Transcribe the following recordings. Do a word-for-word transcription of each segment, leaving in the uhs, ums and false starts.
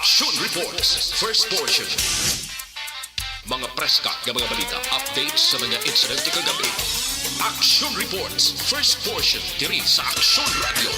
Action Reports, first portion. Mga preska nga mga balita, updates sa mga insidente kagabi. Action Reports, first portion, diri sa Action Radio.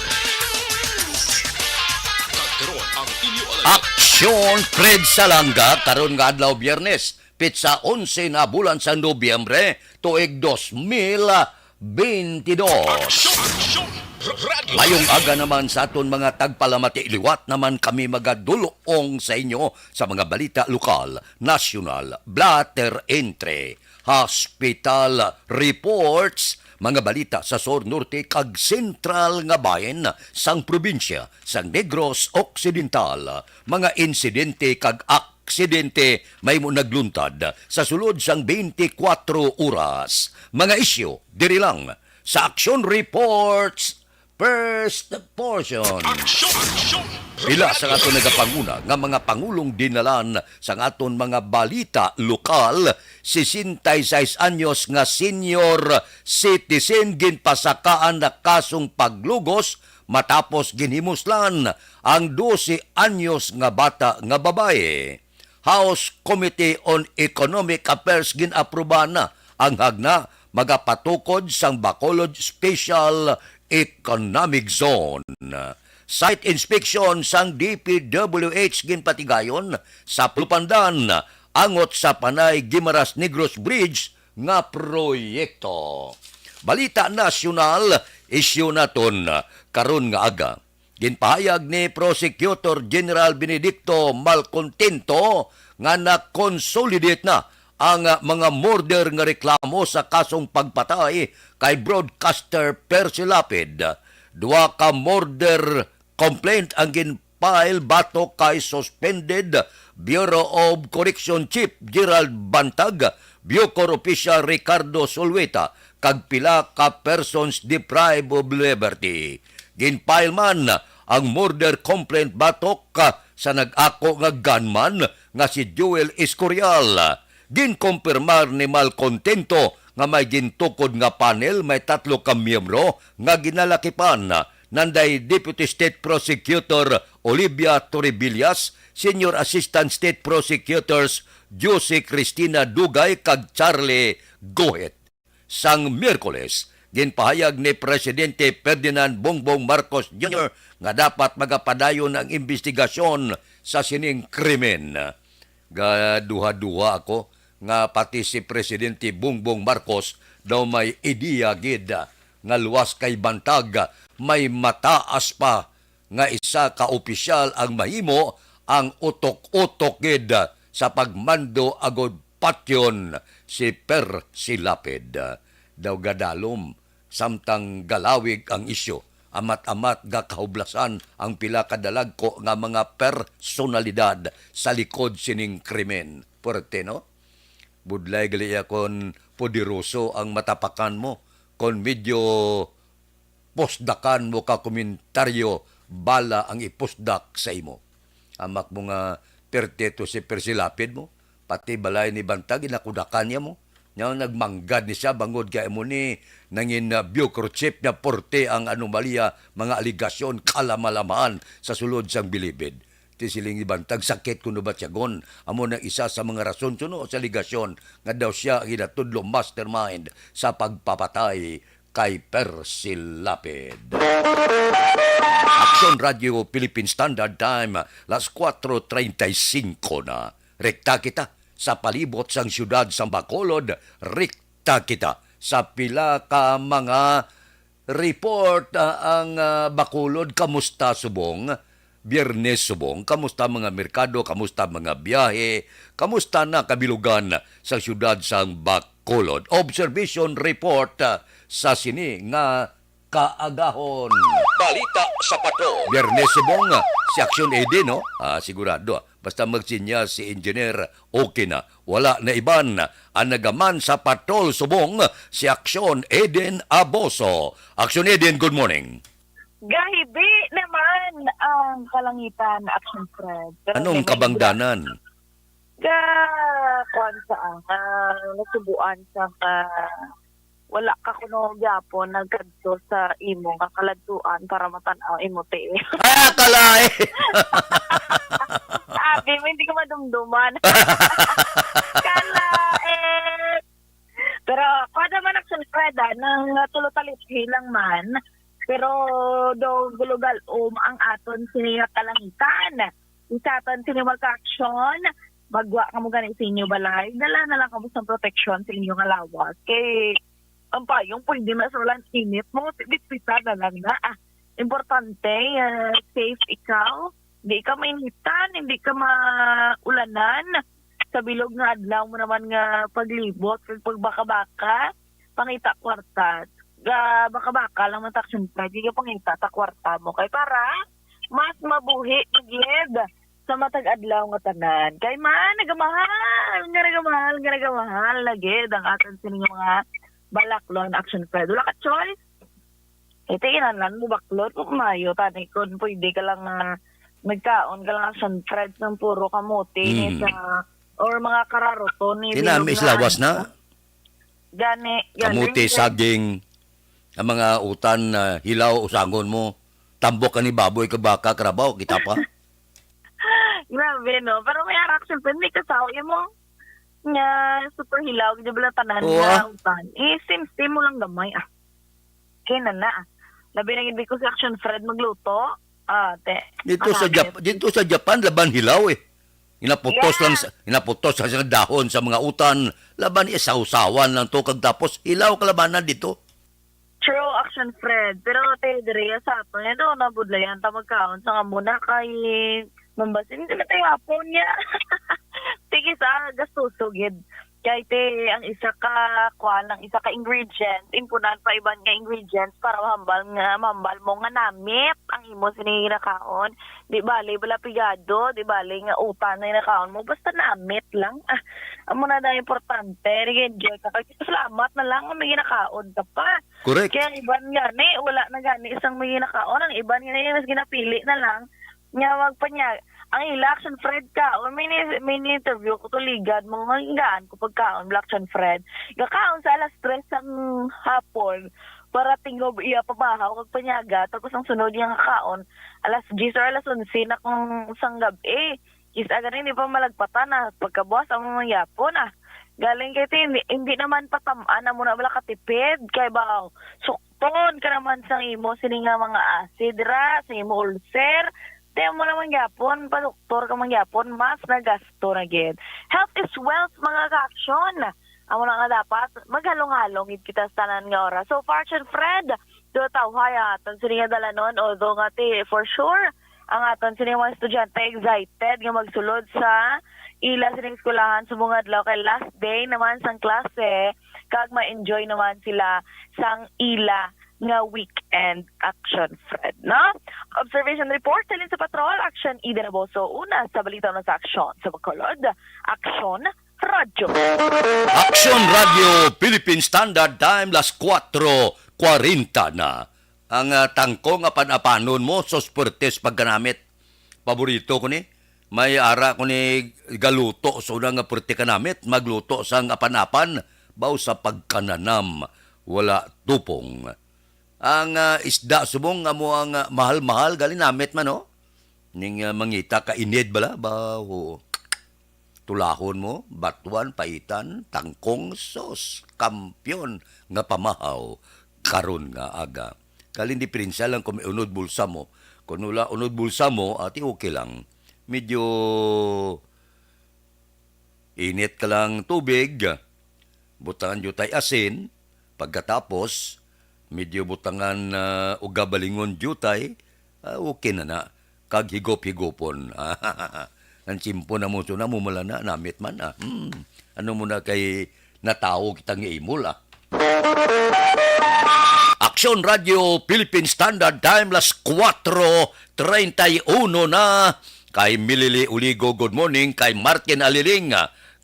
Kag karon ang inyo alalay. Action Fred Salanga, karon nga adlaw, Biyernes, petsa onse na bulan sa Nobyembre, tuig dos mil bentidós. Action! Action! Radio! Mayong aga naman sa aton mga tagpalamati. Liwat naman kami magadulong sa inyo sa mga balita lokal, nasyonal, blotter entry, hospital reports, mga balita sa Sur, Norte, kag sentral nga bahin sang probinsya sang Negros Occidental, mga insidente kag aksidente mahimo nagluntad sa sulod sang twenty-four oras. Mga isyu diri lang sa Action Reports, first portion. Action! Action! Pila sa aton nagapanguna nga mga pangulong dinalan sa aton mga balita lokal, sesenta y seis anyos nga senior citizen ginpasakaan na kasong paglugos matapos ginhimuslan ang dose anyos nga bata nga babayi. House Committee on Economic Affairs gin-aprubahan na ang hagna magapatukod sang Bacolod Special Economic Zone. Site inspection sang D P W H ginpatigayon sa Plupandan angot sa Panay Guimaras Negros Bridge nga proyekto. Balita nasyonal, isyu naton karon nga aga. Ginpahayag ni Prosecutor General Benedicto Malcontento nga na-consolidate na ang, ah, mga murder nga reklamo sa kasong pagpatay kay broadcaster Percy Lapid. Duha ka murder complaint ang gin-file batok kay suspended Bureau of Correction Chief Gerald Bantag, Bucor official Ricardo Sulweta, kag pila ka persons deprived of liberty. Gin-file man ang murder complaint batok sa nag-ako nga gunman nga si Joel Escorial. Ginkumpirmar ni Malcontento nga may gintukod nga panel, may tatlo ka miyembro nga ginalakipan, nanday Deputy State Prosecutor Olivia Torrebillas, Senior Assistant State Prosecutors Josie Cristina Dugay kag Charlie Gohet. Sang Miyerkules, ginpahayag ni Presidente Ferdinand Bongbong Marcos Junior nga dapat magapadayon ang imbestigasyon sa sining krimen. Gaduha-duha ako nga pati si Presidente Bongbong Marcos daw may ideya gid nga luwas kay Bantag, may mataas pa nga isa ka opisyal ang mahimo ang utok-utok gid sa pagmando agud patyon si Percy Lapid. Daw gadalom samtang galawig ang isyu, amat-amat gakahublasan ang pila ka dalagko nga mga personalidad sa likod sining krimen. Puwerte, no? Budlay gali iya kon poderoso ang matapakan mo, kon medyo pusdakan mo ka komentaryo, bala ang ipusdak sa imo. Amak mo nga perti to si Percy Lapid mo, pati balay ni Bantag, inakudakan niya mo. Nya, nagmanggad ni siya bangod kay amo ni nangin, ah, bureaucratic na porte ang anomalya, mga aligasyon, kalamalaman sa sulod sang bilibid. Ti siling ni Bantag, sakit kuno batyagon. Amo na isa sa mga rason suno sa aligasyon nga daw siya ang ginatudlo mastermind sa pagpapatay kay Percy Lapid. Action Radio Philippine Standard Time, las kuwatro treinta y cinco na. Rekta kita sa palibot sang siyudad sang Bacolod, rekta kita sa pila ka mga report, ah, ang, ah, Bacolod. Kamusta subong? Biyernes subong, kamusta mga merkado, kamusta mga biyahe, kamusta na kabilugan sa siyudad sang Bacolod? Observation report, ah, sa sini nga kaagahon. Balita sa Patrol. Biyernes subong, ah, si Action A D, no? Ah, sigurado, ah. Basta magsinyas si Engineer, okay na. Wala na iban. Ang nagaman sa patrol subong, si Action Eden Aboso. Action Eden, good morning. Gahibi naman ang kalangitan, Action Fred. Pero anong may kabangdanan? Ga, kuwan sa, ah, nasubuan sa, ah, wala ka kuno gyapon nagkadto sa imo nga kaladtuan para matan-aw imo tiil. Ah, kalay! Sabi mo, hindi ko madumduman. Kala, eh. Pero, kuha naman ang Action Fred, ah, nang tulo talit hilang man. Pero, do, gulugal, um, ang aton sini nga kalangitan. Isa aton sini magka-action, magwa kamo gani sa inyo balay. Dala na lang kamo sa proteksyon sa inyo nga lawas. Kay, ang payong pwede na sa ulan, init mo, bitbita na lang na. Ah, importante, ah, safe ikaw. Di ka mainitan, hindi ka maulanan. Sa bilog nga adlaw mo naman nga paglibot, kag pagbaka-baka, pangita kwarta. Ga, baka-baka lang man ta, syempre, di ka pangita ta kwarta mo. Kay para, mas mabuhi, gid, sa matag adlaw nga tanan. Kay man, nagamahal, nga nagamahal, nga nagamahal na gid ang aton sini nga mga balaklon, Action Fred. Wala ka choice. Ito, inanan mo, baklon, kung maayo, tani, kung pwede ka lang, ah, nagkaon ka lang, Action Fred, ng puro kamote, ni Mm. sa, or mga kararoton, ni Tinami bilog sa nga lawas na. ano. Gani, gani, Kamote, gani. saging, ang mga utan na hilaw, usangon mo. Tambok ka ni baboy, kag baka, karabaw, kita pa. Grabe, no? Pero may ara, Action Fred, may kasaw, yung mo, nga super hilaw, di ba lang tanan Oo, nga ah. utan? Eh, sim-sim mo lang gamay, ah. Kaya na na, ah. Labi na gid ko si Action Fred magluto. Ah, te. Dito sa Hanapit. Jap-, dito sa Japan, laban hilaw, eh. Inaputos lang Yeah. sa, inaputos lang sa dahon sa mga utan, laban isawsawan lang to, kag tapos hilaw kalabanan dito. True, Action Fred. Pero tayo diri sa aton, ito, nabudlayan ta magkaon sa nga muna kay mambasin, hindi man tayo hapon niya. Tigis, ah, gastuso gid. Kay te, ang isa ka, kuan, ang isa ka ingredient, impunan pa iban nga ingredients para mahambal nga, mahambal mo nga namit ang imo sini ginakaon. Di bali, bala pigado, di bali nga utan na ginakaon mo, basta namit lang. Ah, amo na na importante, nag-enjoy ka. Kay salamat na lang nga may ginakaon ka pa. Correct. Kaya ang iban gani, wala na gani isang may ginakaon. Ang iban gani, mas ginapili na lang nga magpanyag. Ang ila, Action Fred ka. O, may ni-, may ni-interview ko, tuligan mo, nga gaan ko pagkaon, Black Action Fred. Gakaon sa alas tres sang hapon para tingob iya pamahaw kag panyaga. Tapos ang sunod niya nga kaon, alas diyes or alas onse na kung sang gab-i. Kis-a gani, hindi pa malagpatan na. Pagkabuas, ang mga yapon, ah. Galing kay ti, hindi, hindi naman patamaan na muna wala katipid. Kay ba, sukton ka naman sang imo, sini nga mga acid ra, sa imo ulcer. Di mo naman gyapon, pa doktor ka man gyapon, mas nagasto na gid. Health is wealth, mga ka-action. Amo na nga dapat, maghalong-halong gid kita sa tanan nga oras. So, Far Action Fred, do tawhay ang aton sini nga dalanon, although nga ti, for sure, ang aton sini mga estudyante excited nga magsulod sa ila sining eskwelahan subong adlaw kay last day naman sang klase, kag ma-enjoy naman sila sang ila nga weekend, Action Fred, no? Observation report halin sa Patrol, Action Eden Aboso, una sa balita, una sa Aksyon sa Bacolod, Aksyon Radyo. Aksyon Radyo Philippine Standard Time, las kuwatro kwarenta na. Ang, ah, tangkong apan-apanon mo, sos, pwertes pagkanamit. Paborito ko ni. May ara ko ni galuto, so na nga pwerte kanamit, magluto sang apan-apan, baw sa pagkananam, wala tupong. Ang, ah, isda subong amo ang, ah, mahal-mahal, gali namit man, no? Ning, ah, mangita ka inid bala, ba, oo. Tulahon mo, batuan, paitan, tangkong, sos, kampiyon nga pamahaw karon nga aga. Kalin diferensya lang kung may unod bulsa mo. Kung wala unod bulsa mo, ati okay lang. Medyo init ka lang tubig, butangan jutay asin, pagkatapos, medyo butangan, ah, uga balingon jutay, ah, okay na na. Kag higop-higopon. Ang tiyempo na mo, so na mo mala na, namit man, ah. Hmm. Ano mo na kay natawo kita nga imol, ah. Aksyon Radyo Philippine Standard Time, las kuwatro treinta y uno na. Kay Milili Uligo, good morning. Kay Martin Aliling,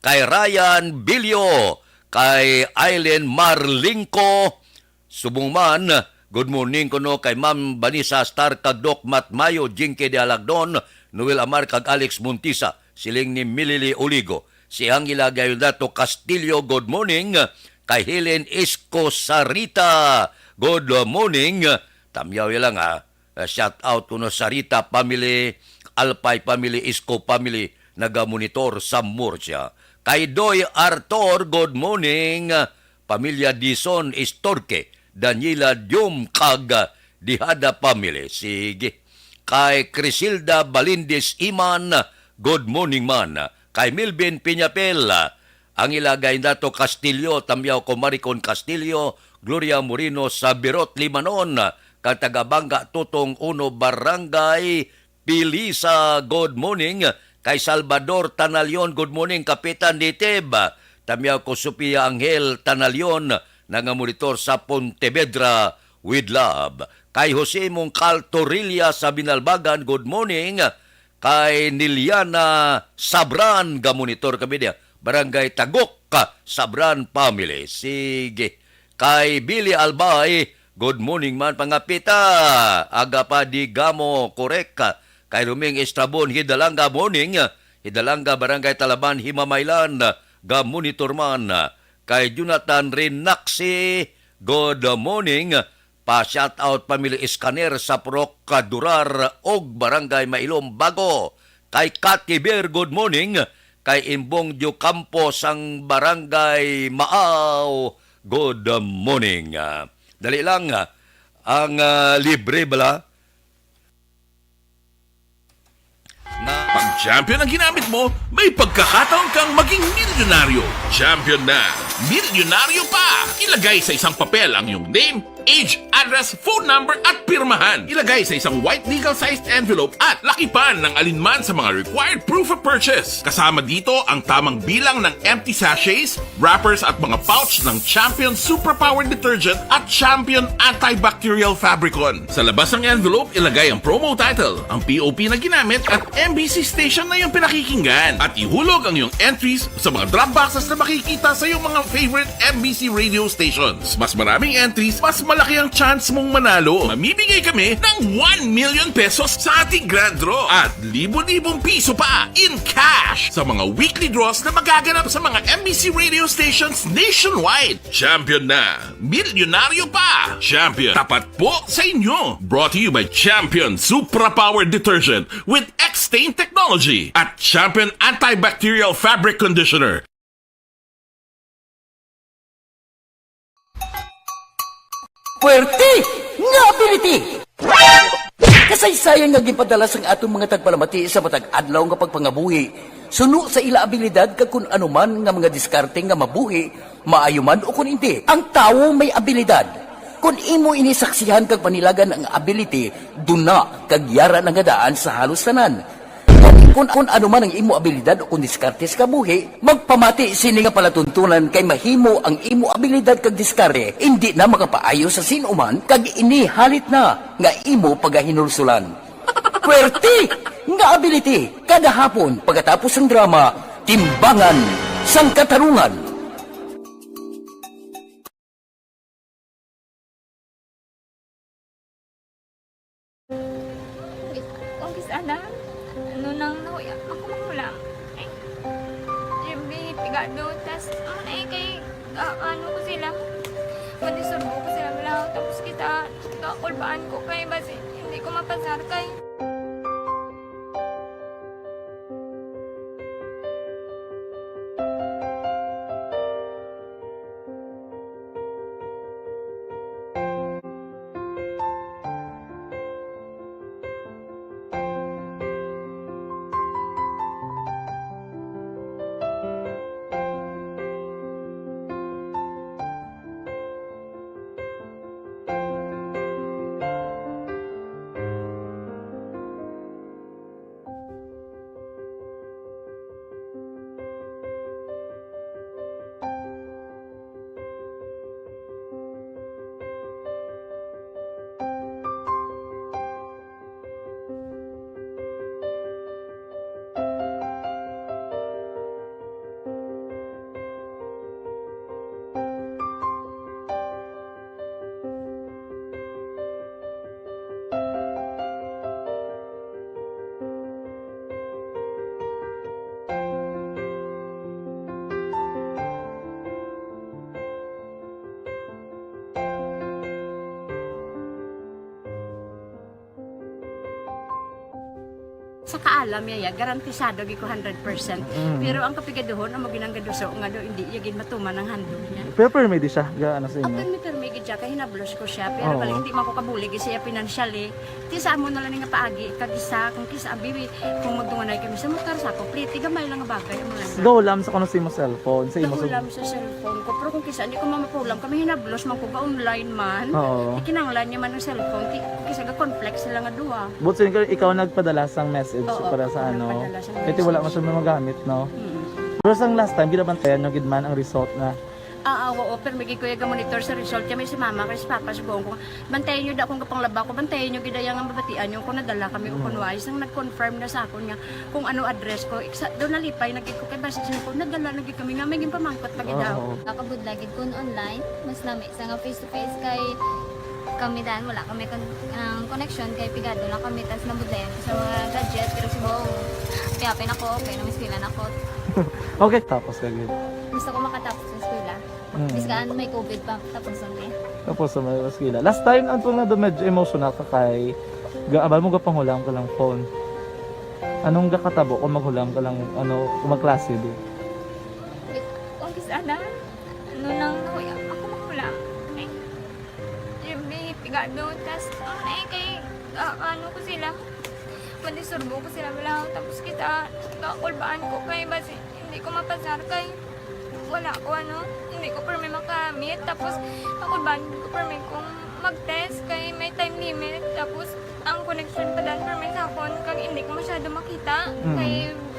kay Ryan Bilyo, kay Aileen Marlingco, subong man, good morning kuno kay Ma'am Vanessa Star kag Doc Matt Mayo, Jinky de Alagdon, Noel Amar kag Alex Montisa, siling ni Milili Oligo. Si Angela Gayodato Castillo, good morning. Kay Helen Isko Sarita, good morning. Tamyaw ya lang, ha. Uh, shout out kuno Sarita family, Alpay family, Isko family, nagamonitor sa Murcia. Kay Doy Arthur, good morning. Pamilya Dison Istorque, Daniela Diom, kag Dihada family. Sige. Kay Crisilda Balindis Iman, good morning man. Kay Milvin Piñapel, ang ila gay Nato Castillo, tamyaw ko Maricon Castillo, Gloria Moreno sa Birot, Limanon, kag taga Banga Tutong Uno, Barangay Pilisa, good morning. Kay Salvador Tanalion, good morning, Kapitan Native. Tamyaw ko Sofia Angel Tanalion, nangamonitor sa Pontevedra, with love. Kay Jose Mongcal Torilla sa Binalbagan, good morning. Kay Niliana Sabran, gamonitor kami niya. Barangay Tagok, Sabran family. Sige. Kay Billy Albay, good morning man, pangapita. Aga pa di gamo, korek. Kay Roming Estrabon, Hidalanga, morning. Hidalanga, Barangay Talaban, Himamaylan, gamonitor man. Kay Jonathan Renaxi, good morning. Pa-shoutout, Pamilya Escaner sa Purok Durar og Barangay Mailom Bago. Kay Kati Bear, good morning. Kay Imbong Diocampo sang Barangay Maaw, good morning. Ah, dali lang, ah, ang, ah, libre bala. Pag Champion ang ginamit mo, may pagkakataon kang maging milyonaryo. Champion na, milyonaryo pa! Ilagay sa isang papel ang iyong name, age, address, phone number, at pirmahan. Ilagay sa isang white legal-sized envelope at lakipan ng alinman sa mga required proof of purchase. Kasama dito ang tamang bilang ng empty sachets, wrappers at mga pouch ng Champion Superpower Detergent at Champion Antibacterial Fabricon. Sa labas ng envelope, ilagay ang promo title, ang P O P na ginamit, at M B C station na iyong pinakikinggan. At ihulog ang iyong entries sa mga drop boxes na makikita sa iyong mga favorite M B C radio stations. Mas maraming entries, mas malaki ang chance mong manalo. Mamimigay kami ng one million pesos sa ating grand draw at libo-libong piso pa in cash sa mga weekly draws na magaganap sa mga M B C radio stations nationwide. Champion na! Milyonaryo pa! Champion, tapat po sa inyo! Brought to you by Champion Supra Power Detergent with X-Stain Technology at Champion Antibacterial Fabric Conditioner. Puwerte nga ability! Kasaysayan nga ginpadala sang aton mga tagpalamati sa matag adlaw nga pagpangabuhi, suno sa ila abilidad kag kun ano man nga mga diskarte nga mabuhi, maayo man ukon indi. Ang tawo may abilidad. Kon imo ini saksihan kag panilagan ang ability, duna kag yara na nga daan sa halos tanan. Kon, kon ano man ang imo abilidad o kon diskarte sa kabuhi, magpamati sini nga palatuntunan kay mahimo ang imo abilidad kag diskarte indi na makapaayo sa sin-o man kag ini halit na nga imo pagahinulsulan. Puwerte nga ability kada hapon pagkatapos sang drama, Timbangan sang Katarungan. Umpisa na, ano nang nahuya ako magulang. Ay, Jimmy, pigado, tas, ano na eh, kay, ah, ano ko sila, madisturbo ko sila, wala, tapos kita, kakulbaan ko, kay basi, hindi ko mapasar, kay Sa kaalam niya, ya, garantisado gid ko hundred percent. Mm. Pero ang kapigaduhon, amo ginang gaduso nga do, hindi iya gid matuman ang handog niya. Pero permi di siya, ga, ano sa inyo? Permi, permi gid siya, kay hinablos ko siya. Pero Oo. balik, hindi man ko kabulig siya financially. Ti sa amo na lang nga paagi, kag isa, kung kisa, abi, kung magdunganay kami sa motor, sa ako, pliti, gamay lang nga bagay, amo lang. Gahulam sa kuno sa imo cellphone, sa imo sa Gahulam sa cellphone ko, pero kung kisa, hindi ko mamapulam, kami hinablos man ko, ga online man. Oo. Ikinanglan niya man ang cellphone, ti, kung kisa, ga-conflict sila nga duha. But so, ikaw, ikaw nagpadala sang message Oo, para sa ako ano? nagpadala sang Kaya wala message. man siya magamit, no? Mm. Pero sang last time, ginabantayan nyo gid man ang result na Ah, ah, oo, pero may gikuya ga monitor sa result kami si mama kay si papa subong ko, bantayan niyo da kung kapanglaba ko, bantayan niyo gid ang mabatian niyo kung nadala kami o Mm. kung wala. Isang nag-confirm na sa akon nga kung ano address ko. Iksa, doon nalipay na gid ko kay basi siya ko, nadala na gid kami nga may ginpamangkot pa gid daw. Oo. Nakabudlay gid kun online, mas lami sa nga face to face kay kami dan wala kami kon-, ang connection kay pigado lang kami tas nabudlayan ko sa mga gadget pero subong kaya pinako okay na mas pila na ko. Okay, tapos ka gid. Gusto ko makatapos sa eskwela. Mm. Biskan may covid pa, tapos ang eh. Tapos sa mga eskwela. Last time, ang tunga do medyo emotional ka kay gaabal mo gapanghula ang kalang phone. Anong gakatabo kung maghulam ka lang, ano, kung magklase di? Wait, kung kis-, ana, ano nang nahuya, ako maghulam. Ay, siyempre, pigado, tas, ano na eh, kay, ah, ano ko sila, madisturbo ko sila, wala, tapos kita, kakulbaan ko, kay basi, hindi ko mapasar, kay, wala ko, ano, hindi ko permi makamit, tapos, kakulbaan ko permi kung mag-test, kay may time limit, tapos, ang connection pa dan permi sa akon, kag hindi ko masyado makita, Mm. kay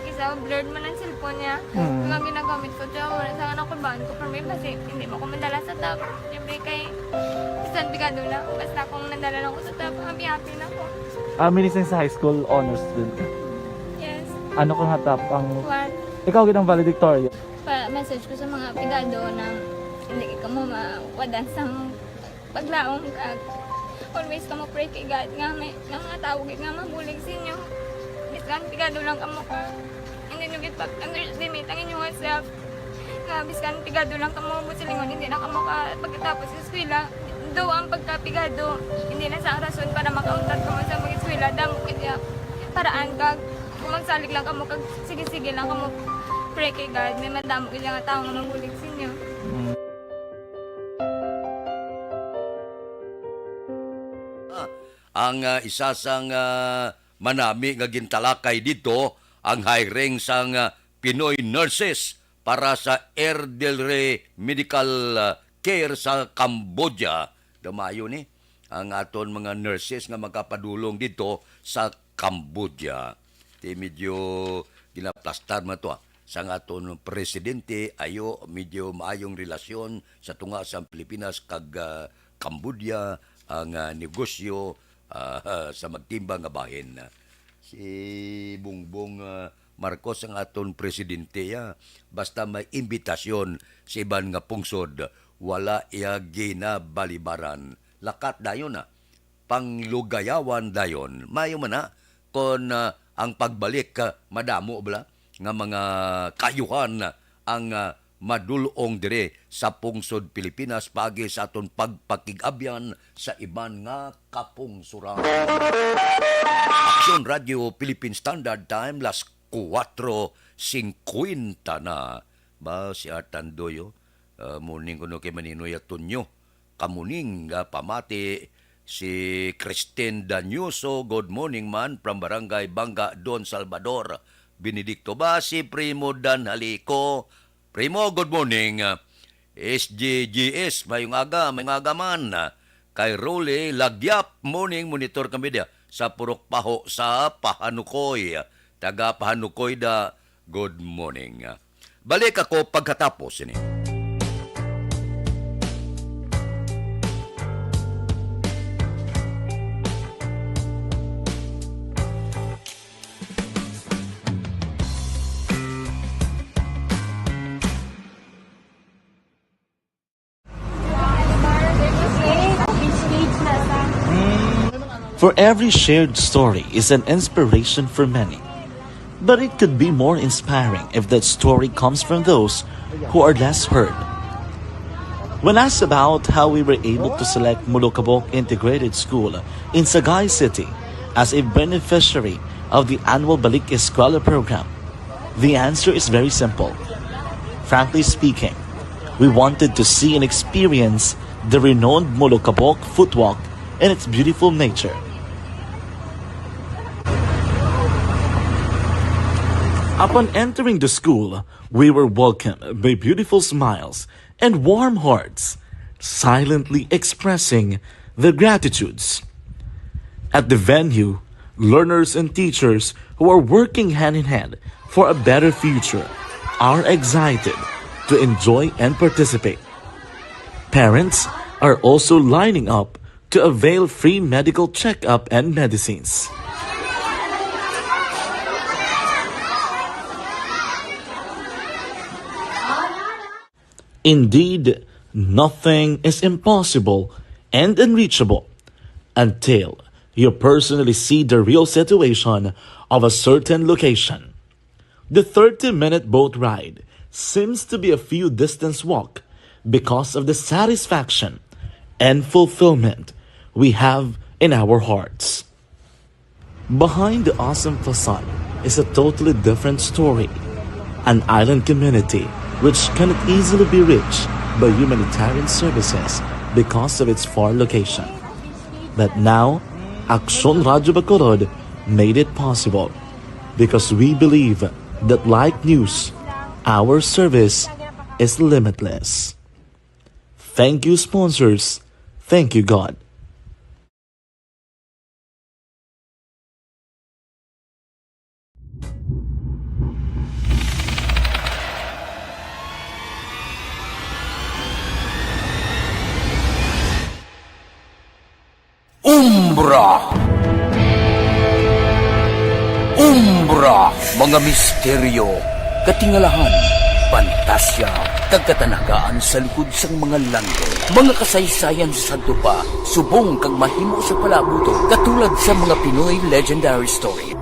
isa blurred man ang cellphone niya. Mm. Kag ang ginagamit ko siya, wala sa anak ko, baan ko permi, basi hindi mo ko madala sa top. Siyempre kay, bisan pigado na, basta kung nadala lang ko sa top, happy-happy na ko. Ah, minising sa high school, honors din ka? Yes. Ano ka nga top ang What? Ikaw gid ang valedictorian? Pa-message ko sa mga pigado na hindi ka mo mawadan sa paglaom, kag always kamo pray kay God nga may, nga mga tawo gid nga mabulig sa inyo. Biskan pigado lang kamo ka, hindi nyo gid pag-underestimate ang inyong self. Nga biskan pigado lang kamo, buot silingon, hindi na kamo ka pagkatapos sa eskwela. Daw ang pagkapigado, hindi na sa rason para makauntat kamo sa mag-eskwela. Damo gid ya paraan kag kung magsalig lang kamo kag sige-sige lang kamo pray kay God, may madamo gid nga tawo nga mabulig sa inyo. Mm. Ang, ah, isa sang, ah, manami nga gintalakay didto ang hiring sang, ah, Pinoy nurses para sa elderly medical, ah, care sa Cambodia. Daw maayo ni ang aton mga nurses nga makapadulong didto sa Cambodia. Ti medyo ginaplastar man to, ah, sang aton presidente, ayo medyo maayong relasyon sa tunga sa Pilipinas kag, ah, Cambodia, ang, ah, negosyo, ah, sa magtimbang nga bahin. Si Bongbong, ah, Marcos ang aton presidente, ah. Basta may imbitasyon sa iban nga pungsod, wala iya ginabalibaran. Lakat dayon, ah. Panglugayawan dayon. Maayo man na kon, ah, ang pagbalik, ah, madamo bala nga mga kaayuhan ang, ah, madul-ong diri sa pungsod Pilipinas paagi sa aton pagpakig-abyan sa iban nga kapungsoran. Aksyon Radio Philippine Standard Time, las kuwatro singkwenta na. Ba, si Artandoy, oh. Ah, morning kuno kay Maninoy Atonyo. Kamuning nga pamati si Christine Danyoso. Good morning man from Barangay Banga, Don Salvador. Benedicto ba si Primo Dan Halico? Primo, good morning. S J G S, mayong aga, mayong aga man. Kay Rolly Lagyap, morning, monitor kami dia sa Purok Paho sa Pahanukoy. Taga Pahanukoy da, good morning. Balik ako pagkatapos ini. For every shared story is an inspiration for many. But it could be more inspiring if that story comes from those who are less heard. When asked about how we were able to select Molokabok Integrated School in Sagay City as a beneficiary of the annual Balik Eskwela program? The answer is very simple. Frankly speaking, we wanted to see and experience the renowned Molokabok footwalk and its beautiful nature. Upon entering the school, we were welcomed by beautiful smiles and warm hearts, silently expressing their gratitudes. At the venue, learners and teachers who are working hand in hand for a better future are excited to enjoy and participate. Parents are also lining up to avail free medical checkup and medicines. Indeed, nothing is impossible and unreachable until you personally see the real situation of a certain location. The thirty-minute boat ride seems to be a few distance walk because of the satisfaction and fulfillment we have in our hearts. Behind the awesome facade is a totally different story. An island community which cannot easily be reached by humanitarian services because of its far location. But now, Aksyon Radyo Bacolod made it possible because we believe that, like news, our service is limitless. Thank you, sponsors. Thank you, God. Umbra. Umbra, mga misteryo, katingalahan, pantasya, kag katanagaan sa likod sang mga langit. Mga kasaysayan sa sadto pa, subong kag mahimo sa palabuton, katulad sa mga Pinoy legendary story.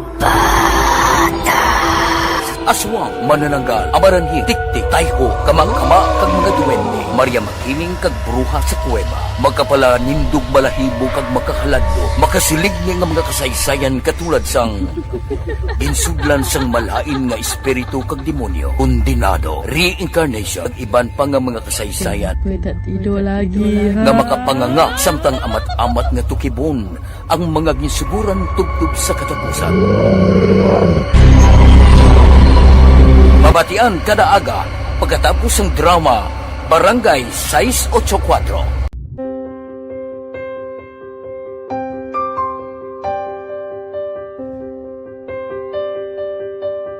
Aswang, manananggal, amaranhi, tiktik, tayho, kamangkama, kag mga duwende, Maria Makiling kag bruha sa kuweba, makapalanindog balahibo kag makahaladlok, makasiligni nga mga kasaysayan katulad sang ginsudlan sang malain nga espiritu kag demonyo, kondenado, reincarnation, kag iban pa nga mga kasaysayan May tatido lagi, ha? nga makapanganga samtang amat-amat nga tukibon ang mga ginsuguran tubtob sa katapusan. Mabatian kada aga pagkatapos sang drama Barangay sais ocho kuwatro.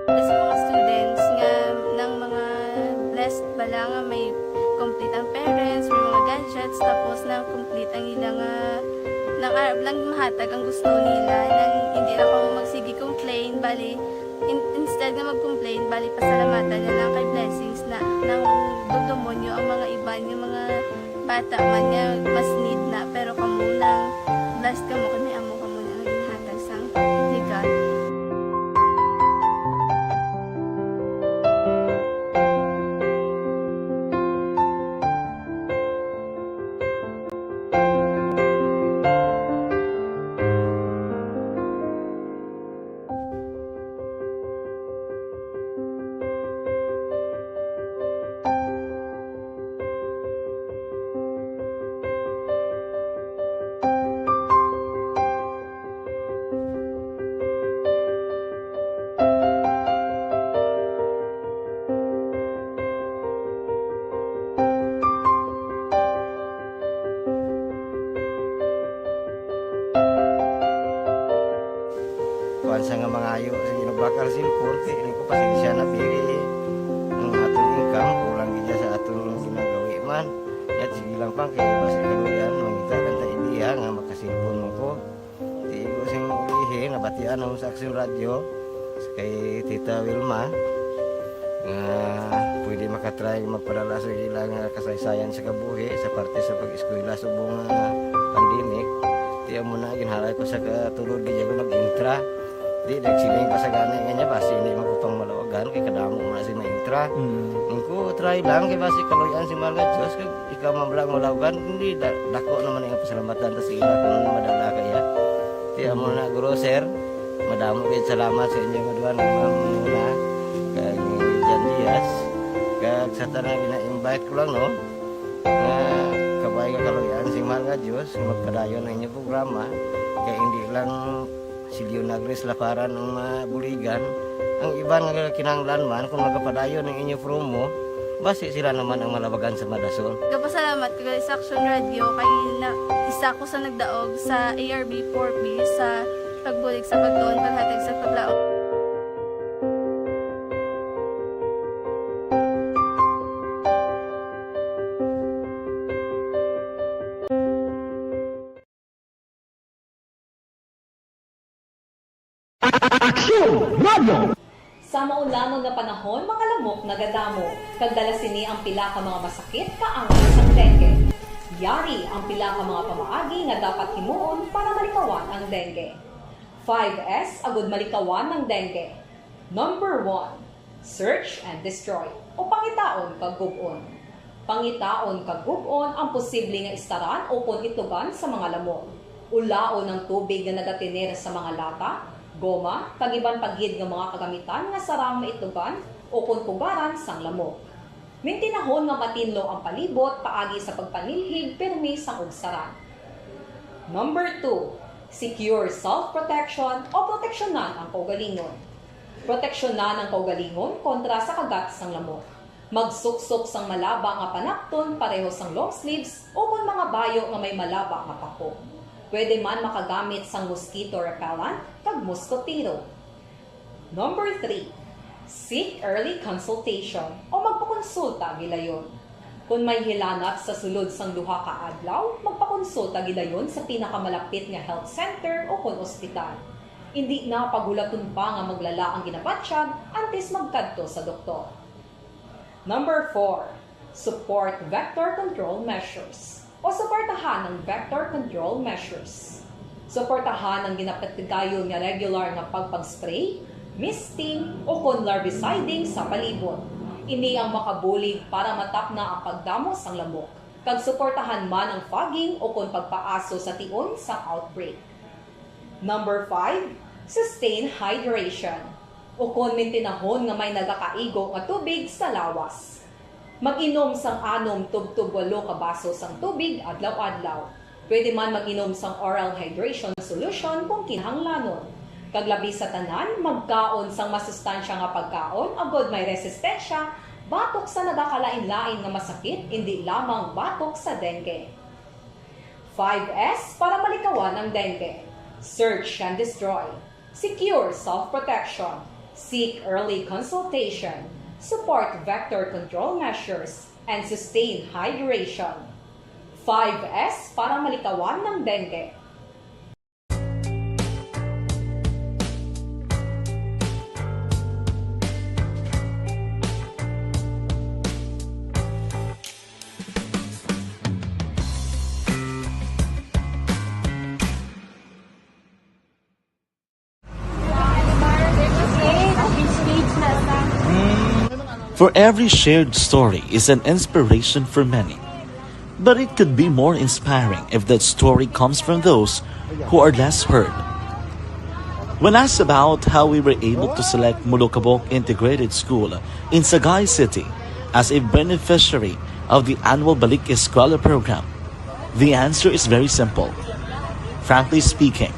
Sa mga students nga nang mga blessed bala nga may complete ang parents, may mga gadgets, tapos nang complete ang ila nga nang arab lang mahatag ang gusto nila, nang hindi na ko magsige complain, bali in, instead nga mag-complain, bali pasalamatan na lang kay blessings na nang dudumonyo ang mga iban nga mga bata man nga mas need na, pero kamo nang blessed kamo kay may amo kamo na nga ginhatag sang ni God. Kuan sa nga mangayo sa ginubakal sin korte, ini ko pasensya na pili ang aton income, kulang gid sa aton ginagawi man. Yat sige lang pang kay basi kaluyan, mangita lang ta idea nga makasilpon mo ko. Di ko sing ilihi, nabatian ang sa Aksyon Radyo, kay Tita Wilma, nga pwede makatry magpadala sa ila nga kasaysayan sa kabuhi sa parte sa pag-eskwela subong nga pandemic. Ti amo na ginhalay ko sa katulod di ko nag-intra. Di nagsiling pa sa gani nga niya basi hindi man ko pang malawagan kay kadamo mo na si maintra. Mm. Ang ko try lang kay basi kaluyan si Mahal nga Diyos kag ikaw man lang malawagan hindi da, dako naman ang pasalamatan ta sa ila kung ano madala kaya. Ti amo na guro sir. Madamo gid salamat sa inyo nga duha, Ma'am Mona kag Jan Diaz. Kag sa tanan, gina-invite ko lang, no, nga kabay nga kaluy-an sing mahal nga Dios, magpadayon ang inyo programa, kay hindi lang si Leonagris Laparan ang mabuligan. Ang iban nga kinahanglan man, kung magapadayon ang inyo promo, basi sila naman ang malabagan sa madason. Gapasalamat ko sa Action Radio kay na, isa ko sa nagdaog sa A R B four B sa pagbulig sa pagtuon, paghatag sa paglaom. Aksyon Radio! Sa maulanon nga panahon, mga lamok nagadamo, kag dala sini ang pila ka mga masakit kaangay sang dengue. Yari ang pila ka mga pamaagi nga dapat himuon para malikawan ang dengue. Five S agud malikawan ang dengue. Number one, search and destroy, o pangitaon kag gub-on. Pangitaon kag gub-on ang posible nga istaran ukon itugan sa mga lamok. Ulaon ang tubig nga nagatener sa mga lata, goma, kag iban pa gid nga mga kagamitan nga sarang maitugan ukon pugaran sang lamok. Mintinahon nga matinlo ang palibot paagi sa pagpanilhig pirmi sang ugsaran. Number two, secure self-protection o proteksyonan ang kaugalingon. Proteksyonan ang kaugalingon kontra sa kagat sang lamok. Magsuksok sang malaba nga panapton pareho sang long sleeves ukon mga bayo nga may malaba nga pako. Pwede man makagamit sang mosquito repellent kag moskotero. Number three, seek early consultation o magpakonsulta gilayon. Kon may hilanat sa sulod sang duha ka adlaw, magpakonsulta gilayon sa pinakamalapit nga health center ukon ospital. Indi na paghulaton pa nga maglala ang ginabatyag antes magkadto sa doktor. Number four, support vector control measures o suportahan ang vector control measures. Suportahan ang ginapatigayon nga regular nga pagpag-spray, misting, ukon larviciding sa palibot. Ini ang makabulig para matapna ang pagdamo sang lamok, kag suportahan man ang fogging ukon pagpaaso sa tion sang outbreak. Number five, sustain hydration, ukon mintinahon nga may nagakaigo nga tubig sa lawas. Mag-inom sang anom tubtob walo ka baso sang tubig adlaw-adlaw. Pwede man mag-inom sang oral hydration solution kung kinahanglanon. Kag labi sa tanan, magkaon sang masustansya nga pagkaon agod may resistensya batok sa nagakalain-lain nga masakit, indi lamang batok sa dengue. Five S para malikawan ang dengue. Search and destroy. Secure self-protection. Seek early consultation. Support vector control measures and sustain hydration. Five S para malikawan ng dengue. For every shared story is an inspiration for many. But it could be more inspiring if that story comes from those who are less heard. When asked about how we were able to select Molokabok Integrated School in Sagay City as a beneficiary of the annual Balik Eskwela program, the answer is very simple. Frankly speaking,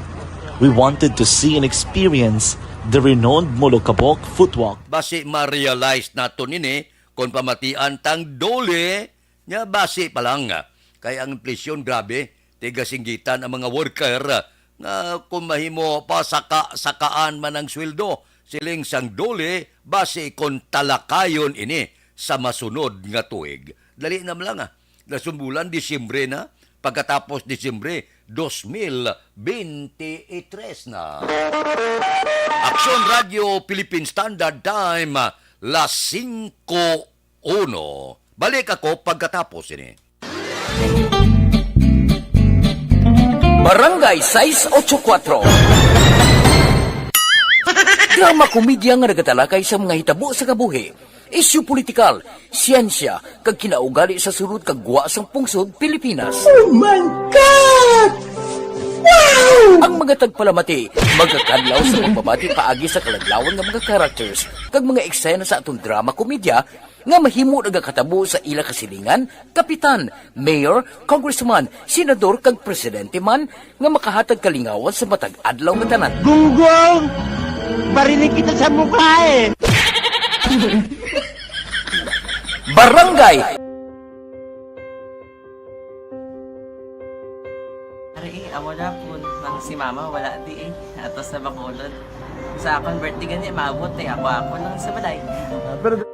we wanted to see and experience the renowned Molokabok Footwalk. Basi ma-realize naton ini kon pamatian tang DOLE, nya basi pa lang, kay ang inflasyon grabe, tigasinggitan ang mga worker, nga kung mahimo pa saka-sakaan man ang sweldo, siling sang DOLE, basi kon talakayon ini sa masunod nga tuig. Dali na man lang, ah. Nasumbulan, Disyembre na, pagkatapos Disyembre, dos mil bente tres na. Aksyon Radio Philippine Standard Time, las singko uno. Balik ako pagkatapos ini. Barangay sais ocho kuatro. Drama komedya nga nagatalakay sa mga hitabo sa kabuhi, isyu politikal, siyensya, kag kinaugali sa sulod kag gwa sang pungsod Pilipinas. Oh my God! Ang mga tagpalamati magakadlaw sa pagbabati paagi sa kaladlawan nga mga characters kag mga eksena sa aton drama komedya nga mahimo nagakatabo sa ila kasilingan, kapitan, mayor, congressman, senador, kag presidente man nga makahatag kalingawan sa matag adlaw nga tanan. Gunggong! Barinig kita sa mukha eh! Barangay! Ari, eh, amo na po nang si mama wala di eh. Ato sa Bacolod. Sa akon birthday gani, maabot eh. Ako-ako lang sa balay. Ah, pero